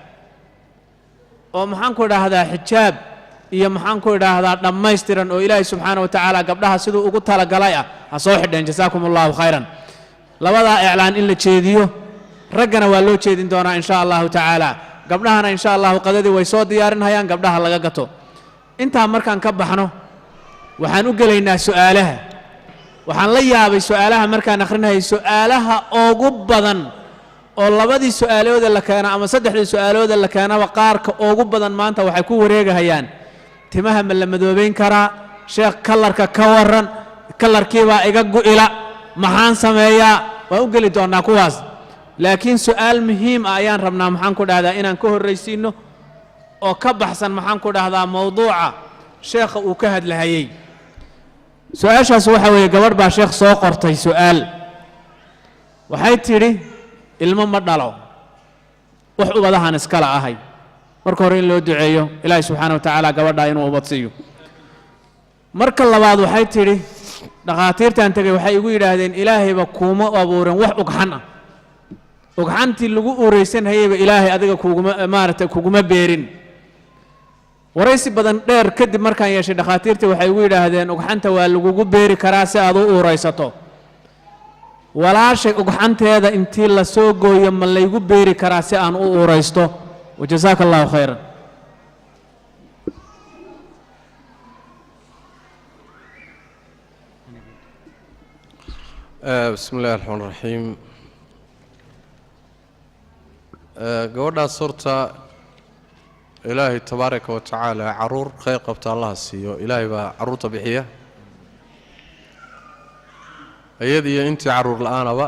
Oo maxaan ku idhaahdaa, xijaab iyo, maxaan ku idhaahdaa, dhammaystiran oo Ilaahay subxaana wa tacaala gabdhaha siduu ugu talagalay ah ha soo xidheen. Jasaakum Allahu khayran. Labadaa iclaan in la jeediyo, raggana waa loo jeedin doonaa insha Allahu tacaala. Gabdhahana insha Allahu qadadii way soo diyaarinhayaan, gabdhaha laga gato. Intaa markaan ka baxno, waxaan u gelaynaa su'aalaha. Waxaan la yaabay su'aalaha markaan akhrinayay, su'aalaha ugu badan oo labadii su'aalooda la keena ama saddexdii su'aalooda la keenaba, qaarka ugu badan maanta waxay ku wareegahayaan: timaha ma la madoobayn karaa sheekh? Kalarka ka warran? Kalarkiibaa iga gu'ila, maxaan sameeyaa? Waan u geli doonnaa kuwaas, laakiin su'aal muhiim ah ayaan rabnaa, maxaan ku dhahdaa, inaan ka horraysiinno oo ka baxsan, maxaan ku dhahdaa, mowduuca sheekha uu ka hadlahayey. Su-aashaas waxa weeye, gabadh baa sheekh soo qortay su'aal. Waxay tidhi, ilmo ma dhalo, wax ubadahan iskala ahay. Marka hore in loo duceeyo Ilaahay subxaana wa tacaala gabadhaa inuu ubad siiyo. Marka labaad waxay tidhi, dhakhaatiirtan tegay waxay igu yidhaahdeen, Ilaahayba kuuma abuurin wax ugxan ah, ugxantii lagu uuraysan hayayba Ilaahay adiga kuguma maaragtay kuguma beerin. Waraysi badan dheer kadib markaan yeeshay dhakhaatiirta, waxay igu yidhaahdeen, ugxanta waa lagugu beeri karaa si aad u uuraysato. Walaashay ugxanteeda intii la soo gooyo ma laygu beeri karaa si aan u uuraysto? Wajasaaka Allahu khayran. Bismi illahi raxmaan raxiim. Gabadhaas horta Ilaahay tabaaraka wa tacaala carruur khayr qabta Allaha siiyo. Ilaahay baa carruurta bixiya, iyad iyo intii carruur la'aanaba.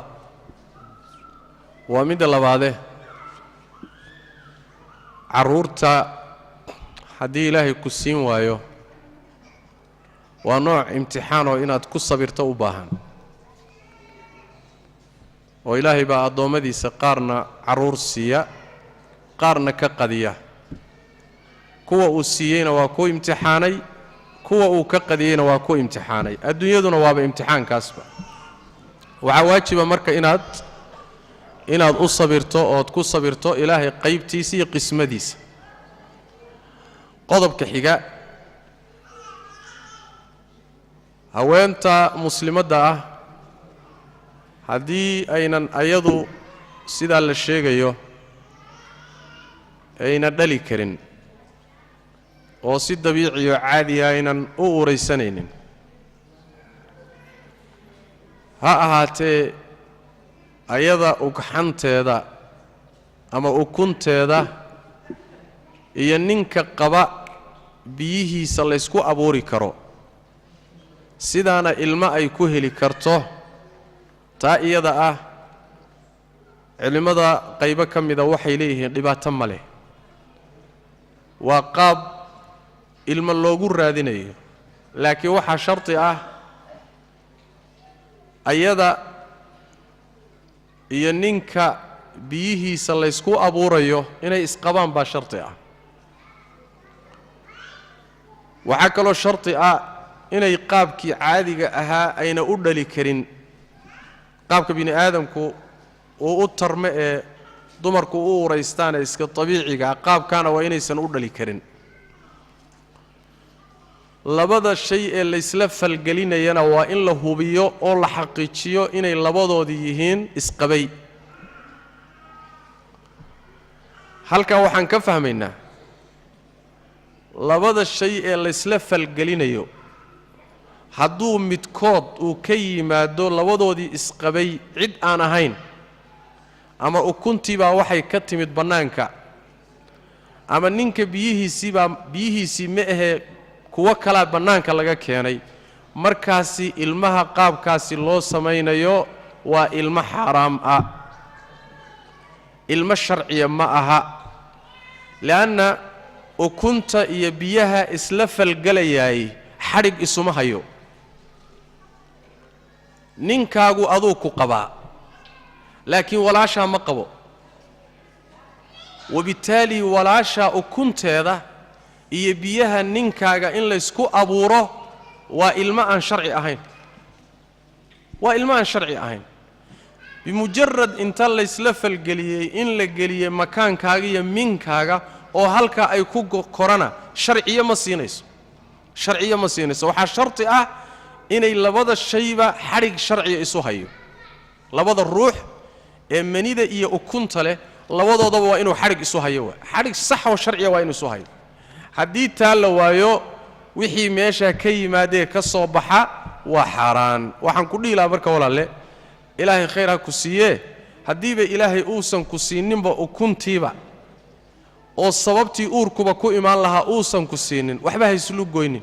Waa midda labaade, carruurta haddii Ilaahay ku siin waayo waa nooc imtixaan oo inaad ku sabirto u baahan, oo Ilaahay baa addoommadiisa qaarna carruur siiya, qaarna ka qadiya. Kuwa uu siiyeyna waa ku imtixaanay, kuwa uu ka qadiyeyna waa ku imtixaanay. Adduunyaduna waaba imtixaankaasba. Waxaa waajiba marka inaad u sabirto ood ku sabirto Ilaahay qaybtiisa iyo qismadiisa. Qodobka xiga, haweenta muslimadda ah haddii aynan ayadu sidaa la sheegayo ayna dhali karin oo si dabiiciyo caadiya aynan u uuraysanaynin, ha ahaatee ayada ugxanteeda ama ukunteeda iyo ninka qaba biyihiisa laysku abuuri karo, sidaana ilmo ay ku heli karto, taa iyada ah culimmada qaybo ka mida waxay leeyihiin dhibaato ma leh, waa qaab ilmo loogu raadinayo. Laakiin waxaa sharti ah ayada iyo ninka biyihiisa laysku abuurayo inay isqabaan baa sharti ah. Waxaa kaloo sharti ah inay qaabkii caadiga ahaa ayna u dhali karin. Qaabka bini aadamku uu u tarmo ee dumarku u uraystaane iska dabiiciga ah, qaabkaana waa inaysan u dhali karin. Labada shay ee laysla falgelinayana waa in la hubiyo oo la xaqiijiyo inay labadoodii yihiin isqabay. Halkaa waxaan ka fahmaynaa labada shay ee laysla falgelinayo hadduu midkood uu ka yimaado labadoodii isqabay cid aan ahayn, ama ukuntiibaa waxay ka timid bannaanka, ama ninka biyihiisiibaa biyihiisii ma ahee kuwo kalaa bannaanka laga keenay, markaasi ilmaha qaabkaasi loo samaynayo waa ilmo xaaraam ah, ilmo sharciya ma aha. Li'anna ukunta iyo biyaha isla falgelayaay xadhig isuma hayo. Ninkaagu aduu ku qabaa, laakiin walaashaa ma qabo. Wabittaali walaashaa ukunteeda iyo biyaha ninkaaga in laysku abuuro waa ilmo aan sharci ahayn, waa ilmo aan sharci ahayn. Bimujarad inta laysla falgeliyey in la geliyey makaankaaga iyo minkaaga oo halkaa ay ku korana sharciyo ma siinayso, sharciyo ma siinayso. Waxaa sharti ah inay labada shayba xadhig sharciya isu hayo. Labada ruux ee manida iyo ukunta leh labadoodaba waa inuu xadhig isu hayo, waa xadhig sax oo sharciya waa inuu isu hayo. Haddii taa la waayo, wixii meeshaa ka yimaadee ka soo baxa waa xaaraan. Waxaan ku dhihi lahaa marka, walaalle, Ilaahay khayr ha ku siiyee, haddiiba Ilaahay uusan ku siininba ukuntiiba oo sababtii uurkuba ku imaan lahaa uusan ku siinin, waxba ha islu goynin.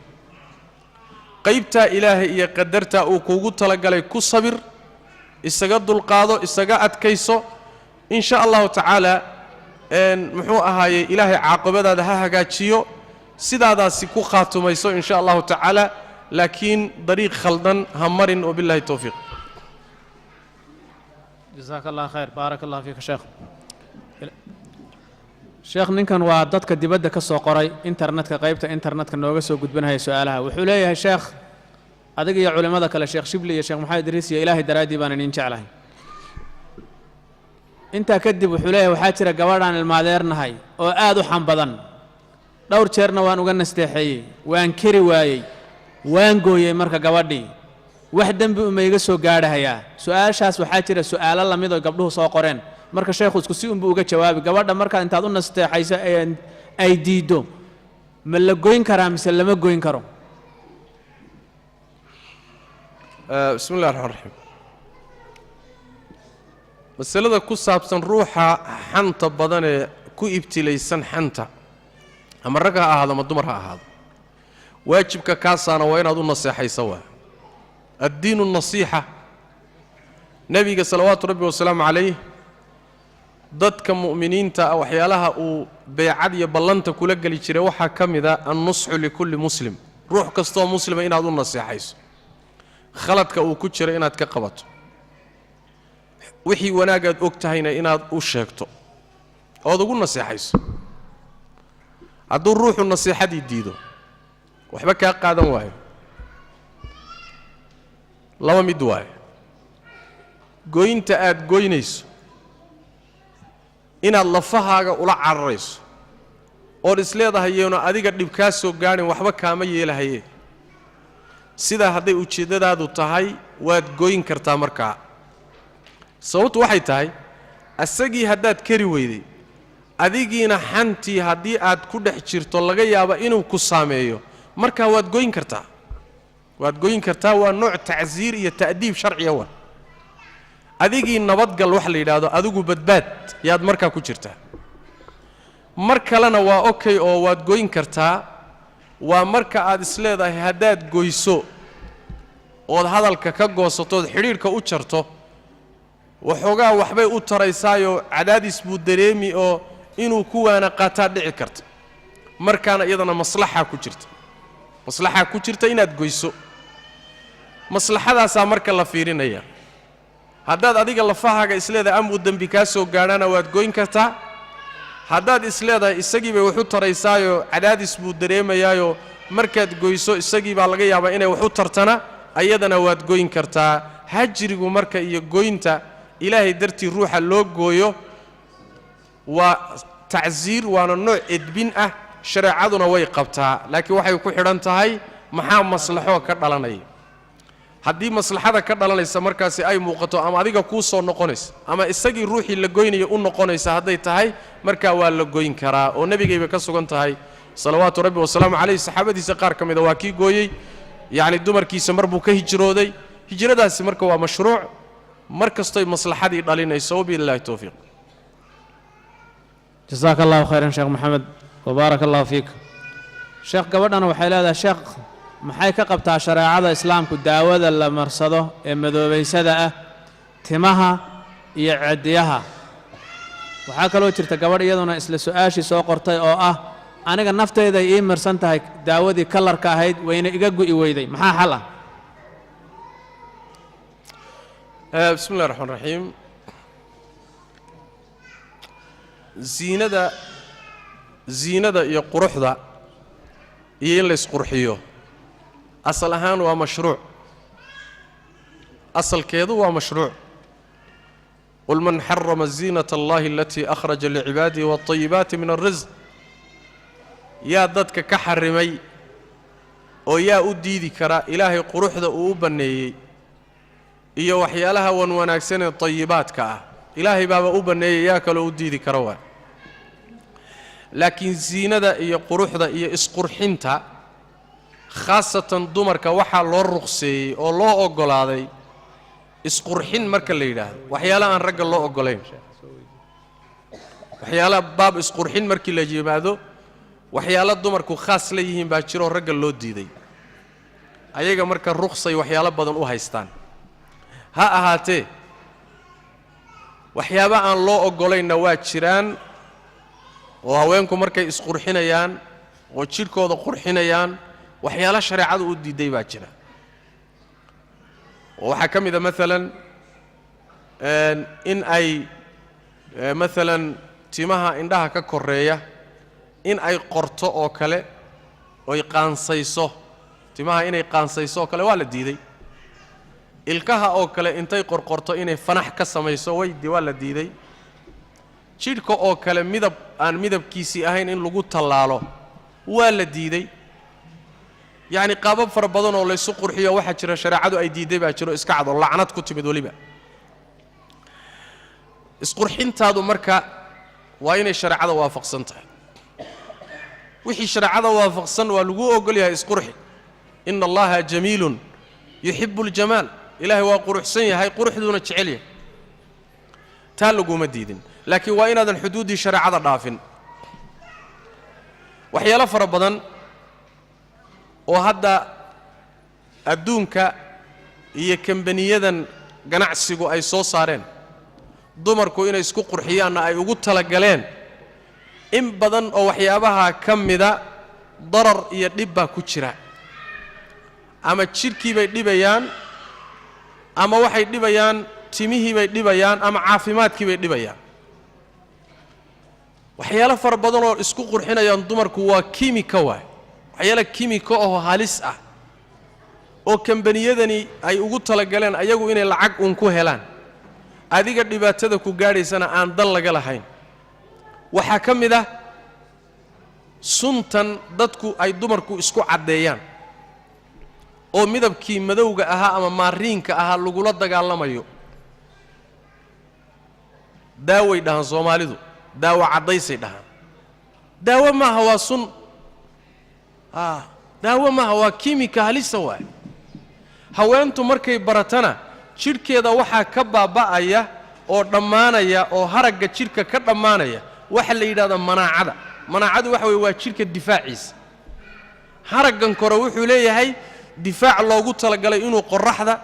Qaybtaa Ilaahay iyo qadartaa uu kuugu talagalay ku sabir, isaga dulqaado, isaga adkayso. In sha Allahu tacaala, muxuu ahaayey, Ilaahay caaqibadaada ha hagaajiyo, sidaadaasi ku khaatumayso in sha Allahu tacaala, laakiin dariiq khaldan ha marin. Wabillahi towfiiq. Jasaaka Allah khayr, baarak Allah fiika sheekh. Sheekh, ninkan waa dadka dibadda ka soo qoray internetka, qaybta internetka nooga soo gudbinaya su-aalaha. Wuxuu leeyahay: "Sheekh, adiga iyo culimmada kale, Sheekh Shibli iyo Sheekh Maxamed Idriis iyo Ilaahay daraaddii baan idin jeclahay." Intaa kadib wuxuu leeyahay: "Waxaa jira gabadhaan ilmaadeernahay oo aad u xam badan. Dhowr jeerna waan uga nasteexeeyey, waan keri waayey, waan gooyey. Marka gabadhii wax dembi uma iga soo gaadhahayaa?" Su-aashaas waxaa jira su'aalo lamid oo gabdhuhu soo qoreen. Marka sheekhu isku si unbuu uga jawaabi. Gabadha markaa intaad u nasteexayso ay diiddo, ma la goyn karaa mise lama goyn karo? Bismi illahi raxmaan raxiim. Masalada ku saabsan ruuxa xanta badan ee ku ibtilaysan xanta, ama rag ha ahaado ama dumar ha ahaado, waajibka kaasaana waa inaad u naseexayso. Waa addiinu nasiixa. Nebiga salawaatu rabbi wasalaamu calayh dadka mu'miniinta ah waxyaalaha uu beecad iyo ballanta kula geli jiray waxaa ka mid a annusxu likulli muslim, ruux kastoo muslima inaad u naseexayso, khaladka uu ku jiro inaad ka qabato, wixii wanaagaad og tahayna inaad u sheegto ood ugu naseexayso. Hadduu ruuxu nasiixadii diido, waxba kaa qaadan waayo, laba mid waayo: goynta aad goynayso inaad lafahaaga ula cararayso ood isleedahay yeeno adiga dhib kaa soo gaadhin, waxba kaama yeelahaye, sidaa hadday ujeeddadaadu tahay, waad goyn kartaa markaa. Sababtu waxay tahay, asagii haddaad kari weyday, adigiina xantii haddii aad ku dhex jirto laga yaaba inuu ku saameeyo, markaa waad goyn kartaa, waad goyn kartaa. Waa nooc tacsiir iyo ta'diib sharciya. Wa adigii nabadgal wax la yidhaahdo, adigu badbaad yaad markaa ku jirtaa. Mar kalena waa okay oo waad goyn kartaa. Waa marka aad isleedahay haddaad goyso ood hadalka ka goosatood xidhiidhka u jarto, waxoogaa waxbay u taraysaayoo cadaadis buu dareemi oo inuu ku waana qaataa dhici karta. Markaana iyadana maslaxaa ku jirta, maslaxaa ku jirta inaad goyso. Maslaxadaasaa marka la fiirinaya. Haddaad adiga lafahaaga isleedahay amuu dembi kaa soo gaadhana, waad goyn kartaa. Haddaad isleedahay isagii bay wax u taraysaayoo cadaadis buu dareemayaayoo Markaad goyso isagii baa laga yaabaa inay wax u tartana, ayadana waad goyn kartaa. Hajrigu marka iyo goynta Ilaahay dartii ruuxa loo gooyo waa tacsiir, waana nooc edbin ah, shareecaduna way qabtaa, laakiin waxay ku xidhan tahay maxaa maslaxoo ka dhalanaya. Haddii maslaxada ka dhalanaysa markaasi ay muuqato, ama adiga kuu soo noqonaysa ama isagii ruuxii la goynaya u noqonaysa hadday tahay, markaa waa la goyn karaa, oo nebigayba ka sugan tahay salawaatu rabbi wasalaamu calayh. Saxaabadiisa qaar ka mida waa kii gooyey, yacni dumarkiisa mar buu ka hijrooday. Hijradaasi marka waa mashruuc mar kastoy maslaxadii dhalinayso. Wabillahi towfiiq. Jasaaka Allahu khayran, Sheekh Maxamed, wabaaraka Allahu fiik. Sheekh, gabadhana waxay leedahay: Sheekh, maxay ka qabtaa shareecada Islaamku daawada la marsado ee madoobaysada ah timaha iyo cediyaha? Waxaa kaloo jirta gabadh iyaduna isla su-aashii soo qortay oo ah: aniga nafteyday ii marsan tahay daawadii kalarka ahayd, wayna iga gu'i weyday, maxaa xal ah? Bismi illahi raxmaan raxiim. Ziinada, ziinada iyo quruxda iyo in laysqurxiyo asal ahaan waa mashruuc, asalkeedu waa mashruuc. Qul man xarama ziinata allahi alatii akhraja licibaadihi waالطayibaati min alrisq. Yaa dadka ka xarimay oo yaa u diidi kara Ilaahay quruxda uu u banneeyey iyo waxyaalaha wan wanaagsanee tayibaadka ah? Ilaahay baaba u banneeyey, yaa kaloo u diidi kara waay. Laakiin ziinada iyo quruxda iyo isqurxinta, khaasatan dumarka, waxaa loo ruqseeyey oo loo oggolaaday isqurxin marka la yidhaahdo waxyaalaha aan ragga loo oggolayn. Waxyaalaha baab isqurxin markii la yimaado, waxyaalo dumarku khaas la yihiin baa jiroo ragga loo diiday. Ayaga marka ruqsay waxyaalo badan u haystaan. Ha ahaatee, waxyaaba aan loo oggolaynna waa jiraan, oo haweenku markay isqurxinayaan oo jidhkooda qurxinayaan waxyaalo shareecadu u diiday baa jira. Oo waxaa ka mid a maalan in ay maalan timaha indhaha ka korreeya in ay qorto oo kale, oy qaansayso. Timaha inay qaansayso oo kale waa la diiday. Ilkaha oo kale intay qorqorto inay fanax ka samayso waydi waa la diiday. Jidhka oo kale midab aan midabkiisii ahayn in lagu tallaalo waa la diiday. Yacni qaabab fara badan oo laysu qurxiyo waxaa jira shareecadu ay diidday baa jiro, iska cad oo lacnad ku timid weliba. Isqurxintaadu marka waa inay shareecada waafaqsan tahay. Wixii shareecada waafaqsan waa lagu ogol yahay isqurxi. Ina Allaha jamiilun yuxibu aljamaal. Ilaahay waa quruxsan yahay, quruxduuna jecel yahay, taa laguma diidin, laakiin waa inaadan xuduuddii shareecada dhaafin. Waxyaalo fara badan oo hadda adduunka iyo kambaniyadan ganacsigu ay soo saareen dumarku inay isku qurxiyaanna ay ugu talagaleen, in badan oo waxyaabaha ka mida darar iyo dhib baa ku jira. Ama jidhkii bay dhibayaan, ama waxay dhibayaan timihii bay dhibayaan, ama caafimaadkii bay dhibayaan. Waxyaalo fara badan oo isku qurxinayaan dumarku waa kimika waay, waxyaalo kimika oo halis ah oo kambaniyadani ay ugu talagaleen ayagu inay lacag uun ku helaan, adiga dhibaatada ku gaadhaysana aan dan laga lahayn. Waxaa ka mid ah suntan dadku ay dumarku isku caddeeyaan oo midabkii madowga ahaa ama maariinka ahaa lagula dagaalamayo. Daaway dhahaan Soomaalidu, daawo caddaysay dhahaan. Daawo maaha, waa sun. Daawo maaha, waa kimika halisa waay. Haweentu markay baratana jidhkeeda waxaa ka baaba'aya oo dhammaanaya oo haragga jidhka ka dhammaanaya waxa la yidhahdaa manaacada. Manaacadu waxa weye waa jidhka difaaciisa. Haraggan kore wuxuu leeyahay difaac loogu talagalay inuu qorraxda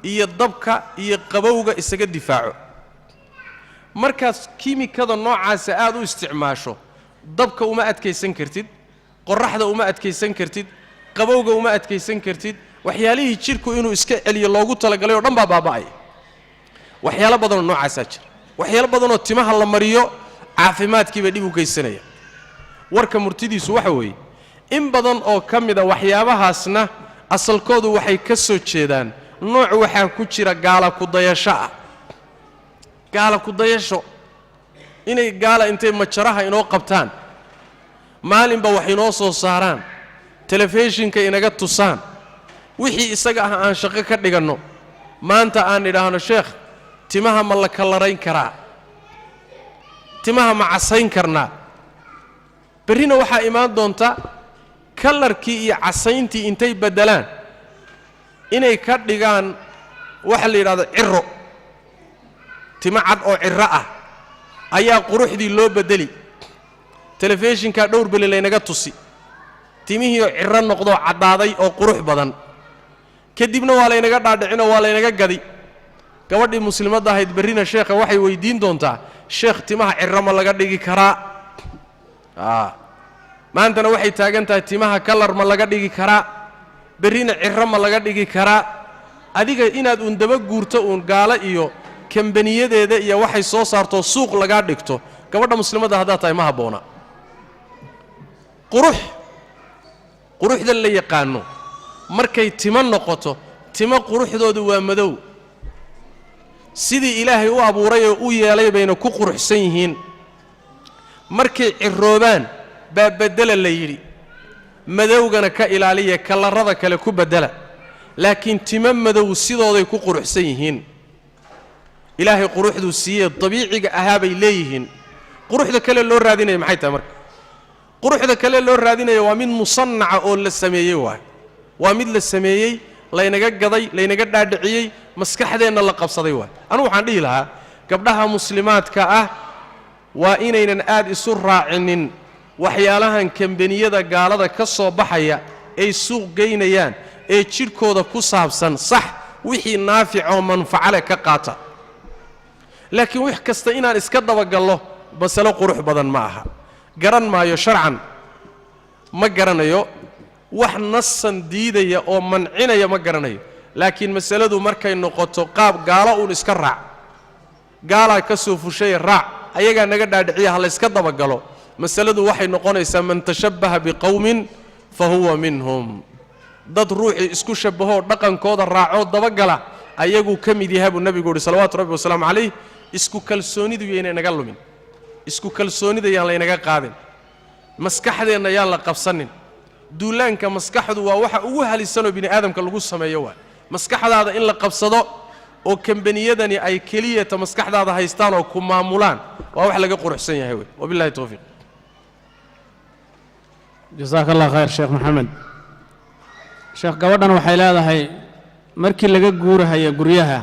iyo dabka iyo qabowga isaga difaaco. Markaad kiimikada noocaasa aad u isticmaasho, dabka uma adkaysan kartid, qorraxda uma adkaysan kartid, qabowga uma adkaysan kartid. Waxyaalihii jidhku inuu iska celiyo loogu talagalay oo dhan baa baaba'aya. Waxyaalo badanoo noocaasaa jira, waxyaalo badanoo timaha la mariyo caafimaadkiibay dhib u geysanaya. Warka murtidiisu waxa weeye In badan oo ka mida waxyaabahaasna asalkoodu waxay ka soo jeedaan nooc waxaa ku jira gaala ku-dayasho ah. Gaala ku-dayasho, inay gaala intay majaraha inoo qabtaan, maalinba wax inoo soo saaraan, telefishinka inaga tusaan, wixii isaga ah aan shaqo ka dhiganno. Maanta aan idhaahno, "Sheekh, timaha ma la kalarayn karaa? Timaha ma casayn karnaa?" Berrina waxaa imaan doonta kalarkii iyo casayntii intay beddelaan inay ka dhigaan waxa la yidhahdo ciro. Timo cad oo ciro ah ayaa quruxdii loo beddeli. Telefishinkaa dhowr beli laynaga tusi timihiioo ciro noqdoo caddaaday oo qurux badan. Kadibna waa laynaga dhaadhicinoo waa laynaga gadi. Gabadhii muslimadda ahayd berrina sheekha waxay weydiin doontaa, "Sheekh, timaha ciro ma laga dhigi karaa?" Maantana waxay taagan tahay, "Timaha kalar ma laga dhigi karaa?" Berrina ciro ma laga dhigi karaa? Adiga inaad uun daba guurto uun gaalo iyo kambaniyadeeda iyo waxay soo saarto suuq lagaa dhigto, gabadha muslimadda haddaad tahay, ma habboona. Qurux, quruxda la yaqaano markay timo noqoto, timo quruxdoodu waa madow. Sidii Ilaahay u abuuray oo u yeelay bayna ku quruxsan yihiin. Markay ciroobaan baa beddela la yidhi. Madowgana ka ilaaliya, kalarada kale ku beddela, laakiin timo madow sidooday ku quruxsan yihiin. Ilaahay quruxduu siiyee dabiiciga ahaa bay leeyihiin. Quruxda kale loo raadinaya maxay tahay? Marka quruxda kale loo raadinaya waa mid musannaca oo la sameeyey waay. Waa mid la sameeyey, laynaga gaday, laynaga dhaadhiciyey, maskaxdeenna la qabsaday waay. Anugu waxaan dhihi lahaa, gabdhaha muslimaadka ah waa inaynan aad isu raacinin waxyaalahan kambaniyada gaalada ka soo baxaya ay suuq geynayaan ee jidhkooda ku saabsan. Sax, wixii naaficoo manfacale ka qaata, laakiin wax kasta inaan iska dabagallo masalo qurux badan ma aha. Garan maayo sharcan, ma garanayo wax nasan diidaya oo mancinaya, ma garanayo. Laakiin masaladu markay noqoto qaab gaalo uun iska raac, gaalaa ka soo fushay raac, ayagaa naga dhaadhiciya, ha layska dabagalo, masaladu waxay noqonaysaa man tashabbaha biqowmin fa huwa minhum. Dad ruuxii isku shabbahoo dhaqankooda raacoo dabagala, ayaguu ka mid yahay, buu nebigu uhi, salawaatu rabbi wasalaamu calayh. Isku kalsoonidu yaynay naga lumin, isku kalsoonida yaan laynaga qaadin, maskaxdeenna yaan la qabsanin. Duulaanka maskaxdu waa waxa ugu halisanoo bini aadamka lagu sameeyo. Waay maskaxdaada in la qabsado oo kambaniyadani ay keliyata maskaxdaada haystaan oo ku maamulaan, waa wax laga quruxsan yahay wey. Wabillahi towfiiq. Jasaaka Allah khayr, Sheekh Maxamed. Sheekh, gabadhan waxay leedahay, markii laga guurahayo guryaha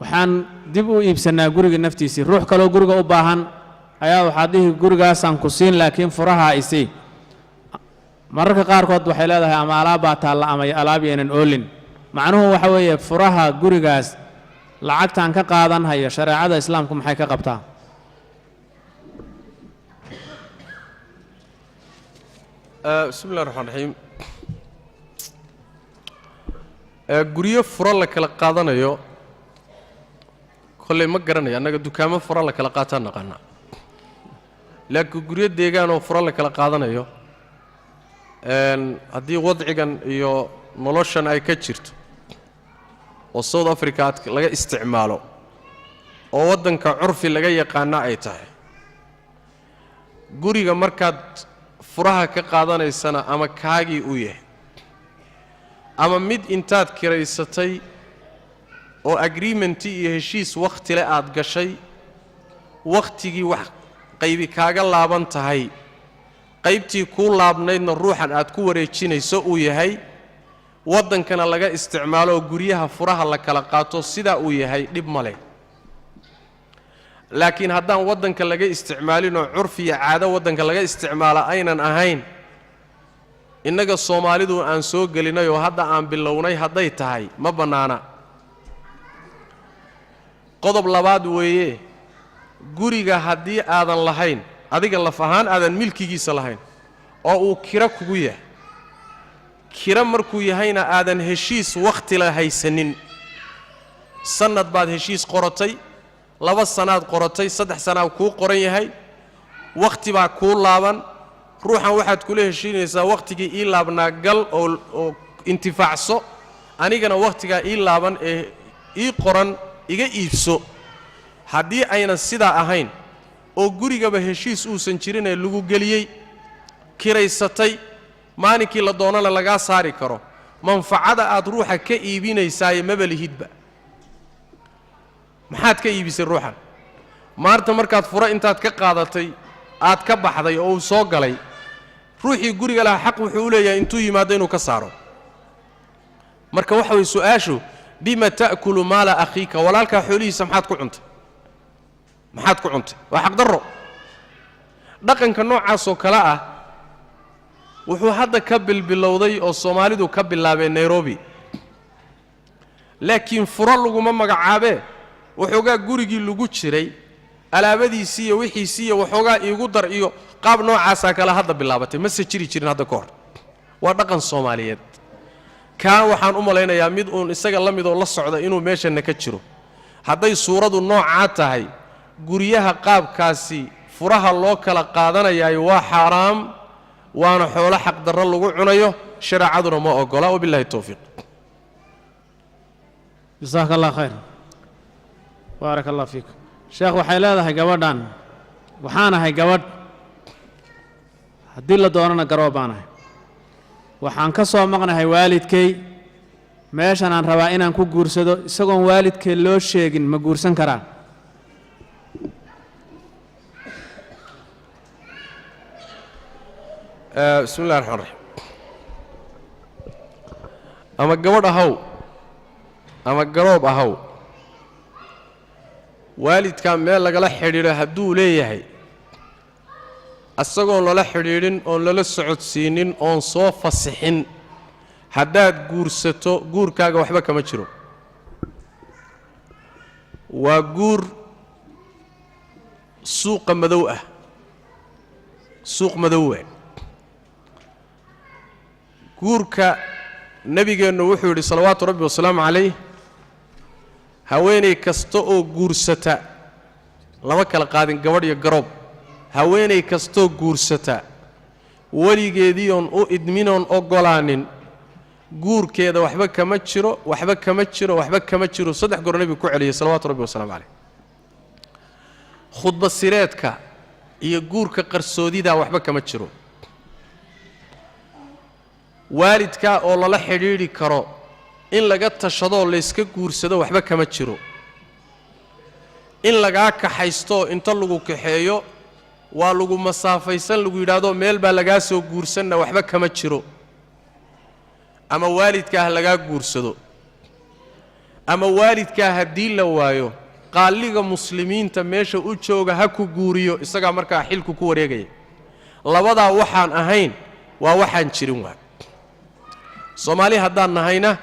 waxaan dib u iibsannaa guriga naftiisii. Ruux kaloo guriga u baahan ayaa waxaad dhihi, "Gurigaasaan ku siin, laakiin furahaa isii." Mararka qaarkood waxay leedahay, ama alaab baa taalla ama alaab yaynan oolin. Macnuhu waxa weeye, furaha gurigaas lacagtaan ka qaadan hayo, shareecada Islaamku maxay ka qabtaa? Bismi illahi raxmaan raxiim. Guryo furo la kala qaadanayo kolley ma garanayo. Annaga dukaamo furo la kala qaataan naqaanaa, laakiin guryo deegaanoo furo la kala qaadanayo, haddii wadcigan iyo noloshan ay ka jirto oo South Africa aad laga isticmaalo oo waddanka curfi laga yaqaana ay tahay, guriga markaad furaha ka qaadanaysana ama kaagii uu yahay ama mid intaad kiraysatay oo agreementi iyo heshiis wakhtile aad gashay, wakhtigii wax qaybi kaaga laaban tahay, qaybtii kuu laabnaydna ruuxan aad ku wareejinayso uu yahay, waddankana laga isticmaalo oo guryaha furaha la kala qaato sidaa uu yahay, dhib ma leh. Laakiin haddaan waddanka laga isticmaalinoo curfi iyo caado waddanka laga isticmaala aynan ahayn, innaga Soomaalidu aan soo gelinay oo hadda aan bilownay hadday tahay, ma bannaana. Qodob labaad weeye, guriga haddii aadan lahayn, adiga laf ahaan aadan milkigiisa lahayn oo uu kiro kugu yahay, kiro markuu yahayna aadan heshiis wakhti la haysanin, sannad baad heshiis qoratay, 2 sannaad qoratay, 3 sanaa kuu qoran yahay, wakhti baa kuu laaban. Ruuxan waxaad kula heshiinaysaa wakhtigii ii laabnaa gal oo intifaacso, anigana wakhtigaa ii laaban ee ii qoran iga iibso. Haddii aynan sidaa ahayn oo gurigaba heshiis uusan jirinee lagu geliyey, kiraysatay, maalinkii la doonana lagaa saari karo, manfacada aad ruuxa ka iibinaysaaye maba lihidba. Maxaad ka iibisay ruuxan? Maarta markaad furo intaad ka qaadatay aad ka baxday oo uu soo galay, ruuxii guriga lahaa xaq wuxuu u leeyahay intuu yimaado inuu ka saaro. Marka waxa weye su-aashu, bima ta'kulu maala akhiika, walaalkaa xoolihiisa maxaad ku cuntay? Maxaad ku cuntay? Waa xaqdarro. Dhaqanka noocaasoo kale ah wuxuu hadda ka bilbilowday oo Soomaalidu ka bilaabeen Nairobi, laakiin furo laguma magacaabee. Waxoogaa gurigii lagu jiray alaabadiisii iyo wixiisii iyo waxoogaa iigu dar iyo qaab noocaasaa kale hadda bilaabatay, mase jiri jirin hadda ka hor. Waa dhaqan Soomaaliyeed. Kaa waxaan u malaynayaa mid uun isaga la midoo la socda inuu meeshanna ka jiro. Hadday suuradu noocaa tahay, guryaha qaabkaasi furaha loo kala qaadanayaayo waa xaaraam, waana xoolo xaqdarro lagu cunayo, shareecaduna ma ogola. Wabillahi towfiiq. Jasaaka Allah khayr, baaraka Allah fiikum. Sheekh, waxay leedahay gabadhan, waxaan ahay gabadh, haddii la doonana garoob baan ahay. Waxaan ka soo maqnahay waalidkay, meeshan aan rabaa inaan ku guursado. Isagoon waalidkay loo sheegin ma guursan karaa? Bismi illahi raxmaan raxiim. Ama gabadh ahaw ama garoob ahaw, waalidkaa meel lagala xidhiidho hadduu leeyahay, isagoon lala xidhiidhin oon lala socodsiinin oon soo fasixin haddaad guursato, guurkaaga waxba kama jiro. Waa guur suuqa madow ah, suuq madow waay guurka. Nebigeennu wuxuu yidhi salawaatu rabbi wasalaamu calayh, haweenay kasta oo guursata, lama kala qaadin gabadh iyo garoob, haweenay kastoo guursata weligeedii oon u idminoon oggolaanin, guurkeeda waxba kama jiro, waxba kama jiro, waxba kama jiro. 3 goor nebigu ku celiyey salawaatu rabbi wasalaamu calayh. Khudba sireedka iyo guurka qarsoodidaa waxba kama jiro. Waalidkaa oo lala xidhiidhi karo in laga tashadoo layska guursado waxba kama jiro. In lagaa kaxaystoo inta lagu kaxeeyo waa lagu masaafaysan lagu yidhaahdo meel baa lagaa soo guursanna waxba kama jiro. Ama waalidkaa ha lagaa guursado, ama waalidkaa haddii la waayo qaaliga muslimiinta meesha u jooga ha ku guuriyo, isagaa markaa xilku ku wareegaya. Labadaa waxaan ahayn waa waxaan jirin. Waa Soomaali haddaan nahayna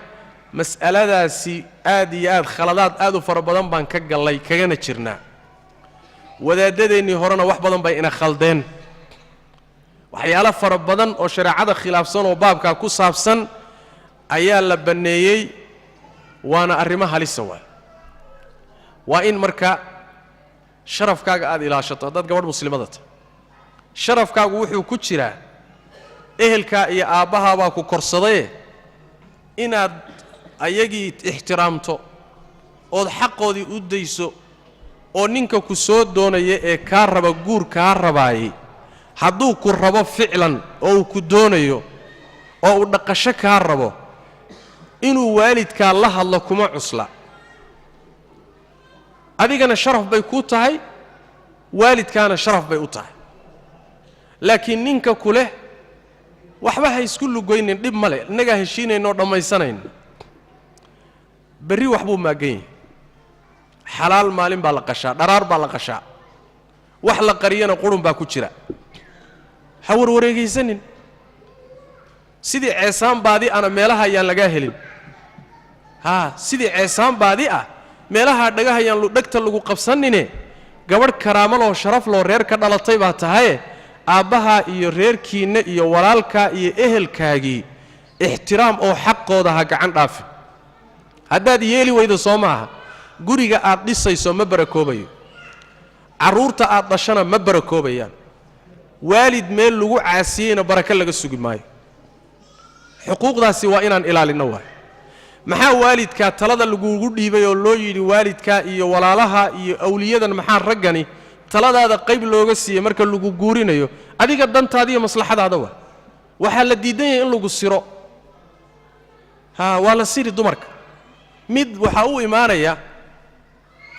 mas'aladaasi aad iyo aad khaladaad aad u fara badan baan ka gallay, kagana jirnaa. Wadaaddadeennii horena wax badan bay ina khaldeen. Waxyaalo fara badan oo shareecada khilaafsan oo baabkaa ku saabsan ayaa la banneeyey, waana arrimo halisa. Waay waa in marka sharafkaaga aad ilaashato. Haddaad gabadh muslimada tahay, sharafkaagu wuxuu ku jiraa ehelkaa iyo aabbahaabaa ku korsadaye inaad ayagii ixtiraamto ood xaqoodii u dayso, oo ninka ku soo doonaya ee kaa raba guur kaa rabaayey hadduu ku rabo ficlan oo uu ku doonayo oo uu dhaqasho kaa rabo, inuu waalidkaa la hadlo kuma cusla. Adigana sharaf bay kuu tahay, waalidkaana sharaf bay u tahay. Laakiin ninka ku leh waxba ha isku lugoynin, dhib ma leh, innagaa heshiinaynoo dhammaysanayna, berri wax buu maaggan yahay. Xalaal maalin baa la qashaa, dharaar baa la qashaa, wax la qariyana qurun baa ku jira. Ha warwareegaysanin sidii ceesaan baadi ana meelaha ayaan lagaa helin. Haa, sidii ceesaan baadi ah meelahaa dhagahayaan dhegta lagu qabsanine. Gabadh karaamo loo sharaf loo reer ka dhalatay baa tahaye, aabbahaa iyo reerkiinna iyo walaalkaa iyo ehelkaagii ixtiraam oo xaqooda ha gacan dhaafin. Haddaad yeeli weydo, soo maaha, guriga aad dhisayso ma barakoobayo, carruurta aad dhashana ma barakoobayaan, Waalid meel lagu caasiyeyna barako laga sugi maayo. Xuquuqdaasi waa inaan ilaalinno waay. Maxaa waalidkaa talada lagugu dhiibay oo loo yidhi waalidkaa iyo walaalaha iyo awliyadan, maxaa raggani taladaada qayb looga siiyey marka lagu guurinayo? Adiga dantaada iyo maslaxadaada waa. Waxaa la diidan yahay in lagu siro. Haa, waa la siri dumarka. Mid waxaa u imaanaya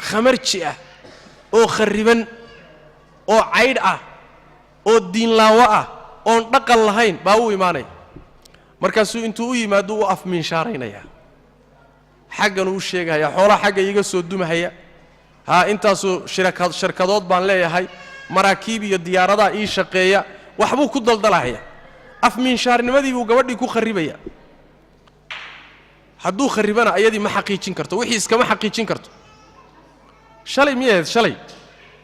khamarji ah oo kharriban oo caydh ah oo diinlaawo ah oon dhaqan lahayn baa u imaanaya. Markaasuu intuu u yimaado u afmiinshaaraynayaa, xagganuu u sheegahaya, xoolaha xagga iiga soo dumahaya. Haa, intaasuu shirkadood baan leeyahay, maraakiib iyo diyaaradaha ii shaqeeya, waxbuu ku daldalahaya. Afmiinshaarnimadii buu gabadhii ku kharribaya. Hadduu kharribana ayadii ma xaqiijin karto, wixii iskama xaqiijin karto. Shalay miyay ahayd?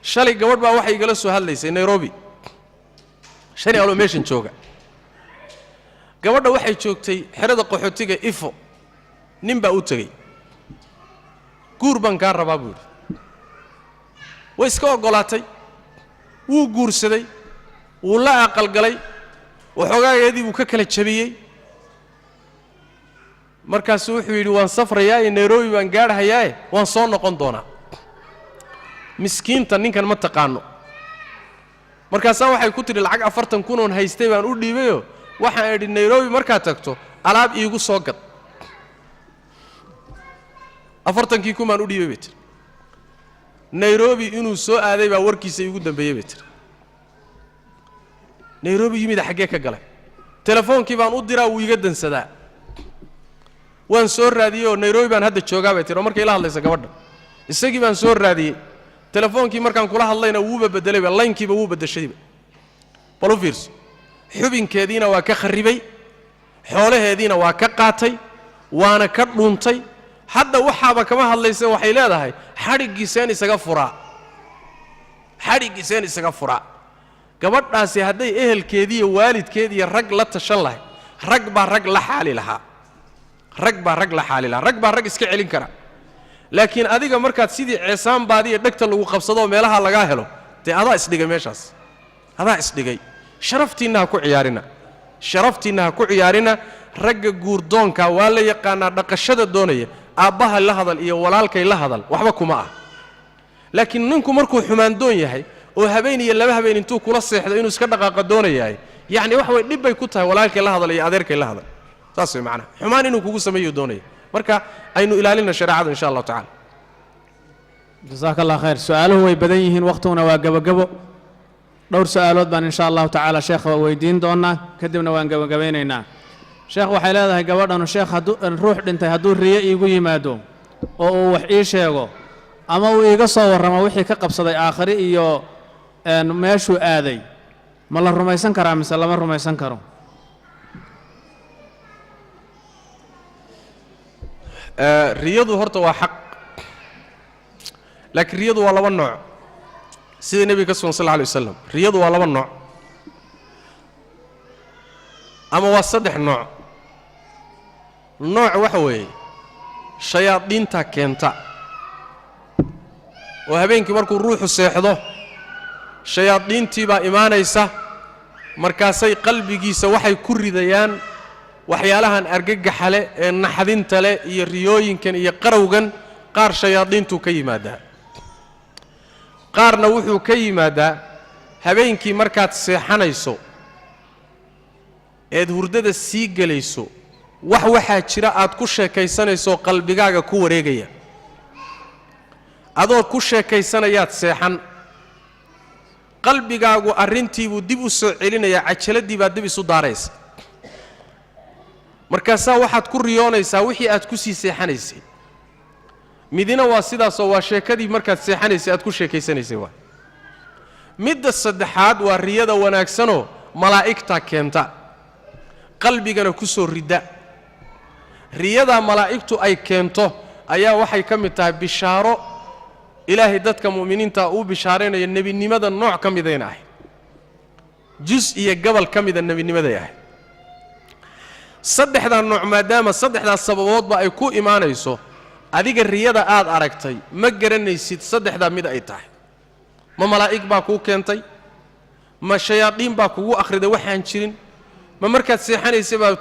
Shalay gabadh baa waxay igala soo hadlaysay Nairobi. Shalay aloo meeshan jooga gabadha waxay joogtay xerada qaxootiga Ifo. Nin baa u tegey, "Guur baan kaa rabaa," buu yidhi. Way iska oggolaatay, wuu guursaday, wuu la aqalgalay, waxoogaageedii buu ka kala jabiyey. Markaasuu wuxuu yidhi, "Waan safrayaaye, Nairobi baan gaadhahayaaye, waan soo noqon doonaa." Miskiinta ninkan ma taqaano. Markaasaa waxay ku tidhi, "Lacag 40,000 oon haystay baan u dhiibayoo waxaan idhi, 'Nairobi markaad tagto alaab iigu soo gad.' 40kii kun baan u dhiibay," bay tiri. "Nairobi inuu soo aaday baa warkiisa iigu dambeeyey," bay tiri. "Nairobi yimida, xaggee ka galay? Telefoonkii baan u diraa, wuu iga dansadaa. Waan soo raadiyey oo Nairobi baan hadda joogaa," bay tiri. Oo markay ila hadlaysa gabadha, "isagii baan soo raadiyey. Telefoonkii markaan kula hadlayna wuuba beddelayba, laynkiiba wuu beddeshayba." Bal u fiirso, xubinkeediina waa ka kharribay, xoolaheediina waa ka qaatay, waana ka dhuuntay. Hadda waxaaba kama hadlaysa, waxay leedahay, "Xadhiggiiseen isaga furaa, xadhiggiiseen isaga furaa?" Gabadhaasi hadday ehelkeediiyo waalidkeediiyo rag la tashan lahay, rag baa rag la xaali lahaa, rag baa rag la xaali lahaa, rag baa rag iska celin kara. Laakiin adiga markaad sidii ceesaan baadiya dhegta lagu qabsadoo meelaha lagaa helo, dee adaa isdhigay meeshaas, adaa isdhigay. Sharaftiinna ha ku ciyaarina, sharaftiinna ha ku ciyaarina. Ragga guurdoonka waa la yaqaanaa, dhaqashada doonaya, aabbaha la hadal iyo walaalkay la hadal, waxba kuma ah. Laakiin ninku markuu xumaandoon yahay oo habeen iyo laba habeen intuu kula seexdo inuu iska dhaqaaqa doonayahay, yacni waxa way dhib bay ku tahay walaalkay la hadal iyo adeerkay la hadal. Saas way macnaha, xumaan inuu kugu sameeyuu doonaya. Marka aynu ilaalina shareecada, insha Allahu tacala. Jasaaka Allah khayr. Su-aaluhu way badan yihiin, waqtiguna waa gebogebo. Dhowr su-aalood baan insha Allahu tacaala sheekha weydiin doonaa, kadibna waan gebagabaynaynaa. Sheekh, waxay leedahay gabadhanu, "Sheekh, hadduu ruux dhintay hadduu riyo iigu yimaado oo uu wax ii sheego ama uu iiga soo warramo wixii ka qabsaday aakhiri iyo meeshuu aaday, ma la rumaysan karaa mise lama rumaysan karo?" Riyadu horta waa xaq, laakiin riyadu waa laba nooc, sida nebiga ka sugan sal alla alay wasalam. Riyadu waa laba nooc ama waa saddex nooc. Nooc waxa weeye shayaadiinta keenta, oo habeenkii markuu ruuxu seexdo shayaadiintii baa imaanaysa, markaasay qalbigiisa waxay ku ridayaan waxyaalahan argagaxa leh ee naxdinta leh iyo riyooyinkan iyo qarowgan. Qaar shayaadiintuu ka yimaadaa, qaarna wuxuu ka yimaadaa habeenkii markaad seexanayso eed hurdada sii gelayso, wax waxaa jira aad ku sheekaysanayso qalbigaaga ku wareegaya. Adoo ku sheekaysanayaad seexan, qalbigaagu arrintiibuu dib u soo celinayaa, cajaladii baad dib isu daaraysa. Markaasaa waxaad ku riyoonaysaa wixii aad ku sii seexanaysay. Midina waa sidaasoo waa sheekadii markaad seexanaysay aad ku sheekaysanaysay. Waay midda saddexaad, waa riyada wanaagsanoo malaa'igtaa keenta, qalbigana ku soo ridda. Riyadaa malaa'igtu ay keento ayaa waxay ka mid tahay bishaaro Ilaahay dadka mu'miniinta uu bishaaraynayo. Nebinimada nooc ka midayna ahayd, jus iyo gobol ka mida nebinimaday ahayd. Saddexdaa nooc, maadaama saddexdaas sababoodba ay ku imaanayso, adiga riyada aad aragtay ma garanaysid saddexdaa mid ay tahay. Ma malaa'ig baa kuu keentay? Ma shayaadiin baa kugu akhriday waxaan jirin? Ma markaad seexanaysay baad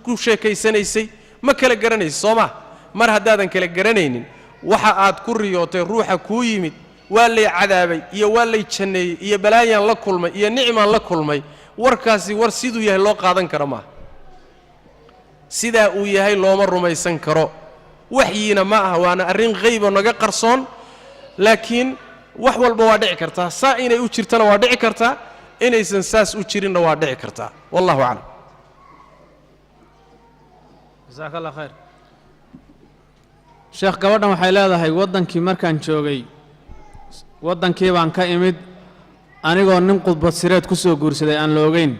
ku sheekaysanaysay? Ma kala garanaysa, soo ma? Mar haddaadan kala garanaynin waxa aad ku riyootay, ruuxa kuu yimid waa lay cadaabay iyo waa lay janneeyey iyo balaayaan la kulmay iyo nicmaan la kulmay, warkaasi war siduu yahay loo qaadan karo maaha. Sidaa uu yahay looma rumaysan karo. Waxyiina ma aha, waana arrin haybo naga qarsoon. Laakiin wax walba waa dhici kartaa. Saa inay u jirtana waa dhici kartaa, inaysan saas u jirinna waa dhici kartaa. Wallahu aclam. Jasaaka Allah khayr, sheekh. Gabadhan waxay leedahay: waddankii markaan joogay, waddankii baan ka imid anigoo nin khudbad sireed ku soo guursaday aan la ogeyn.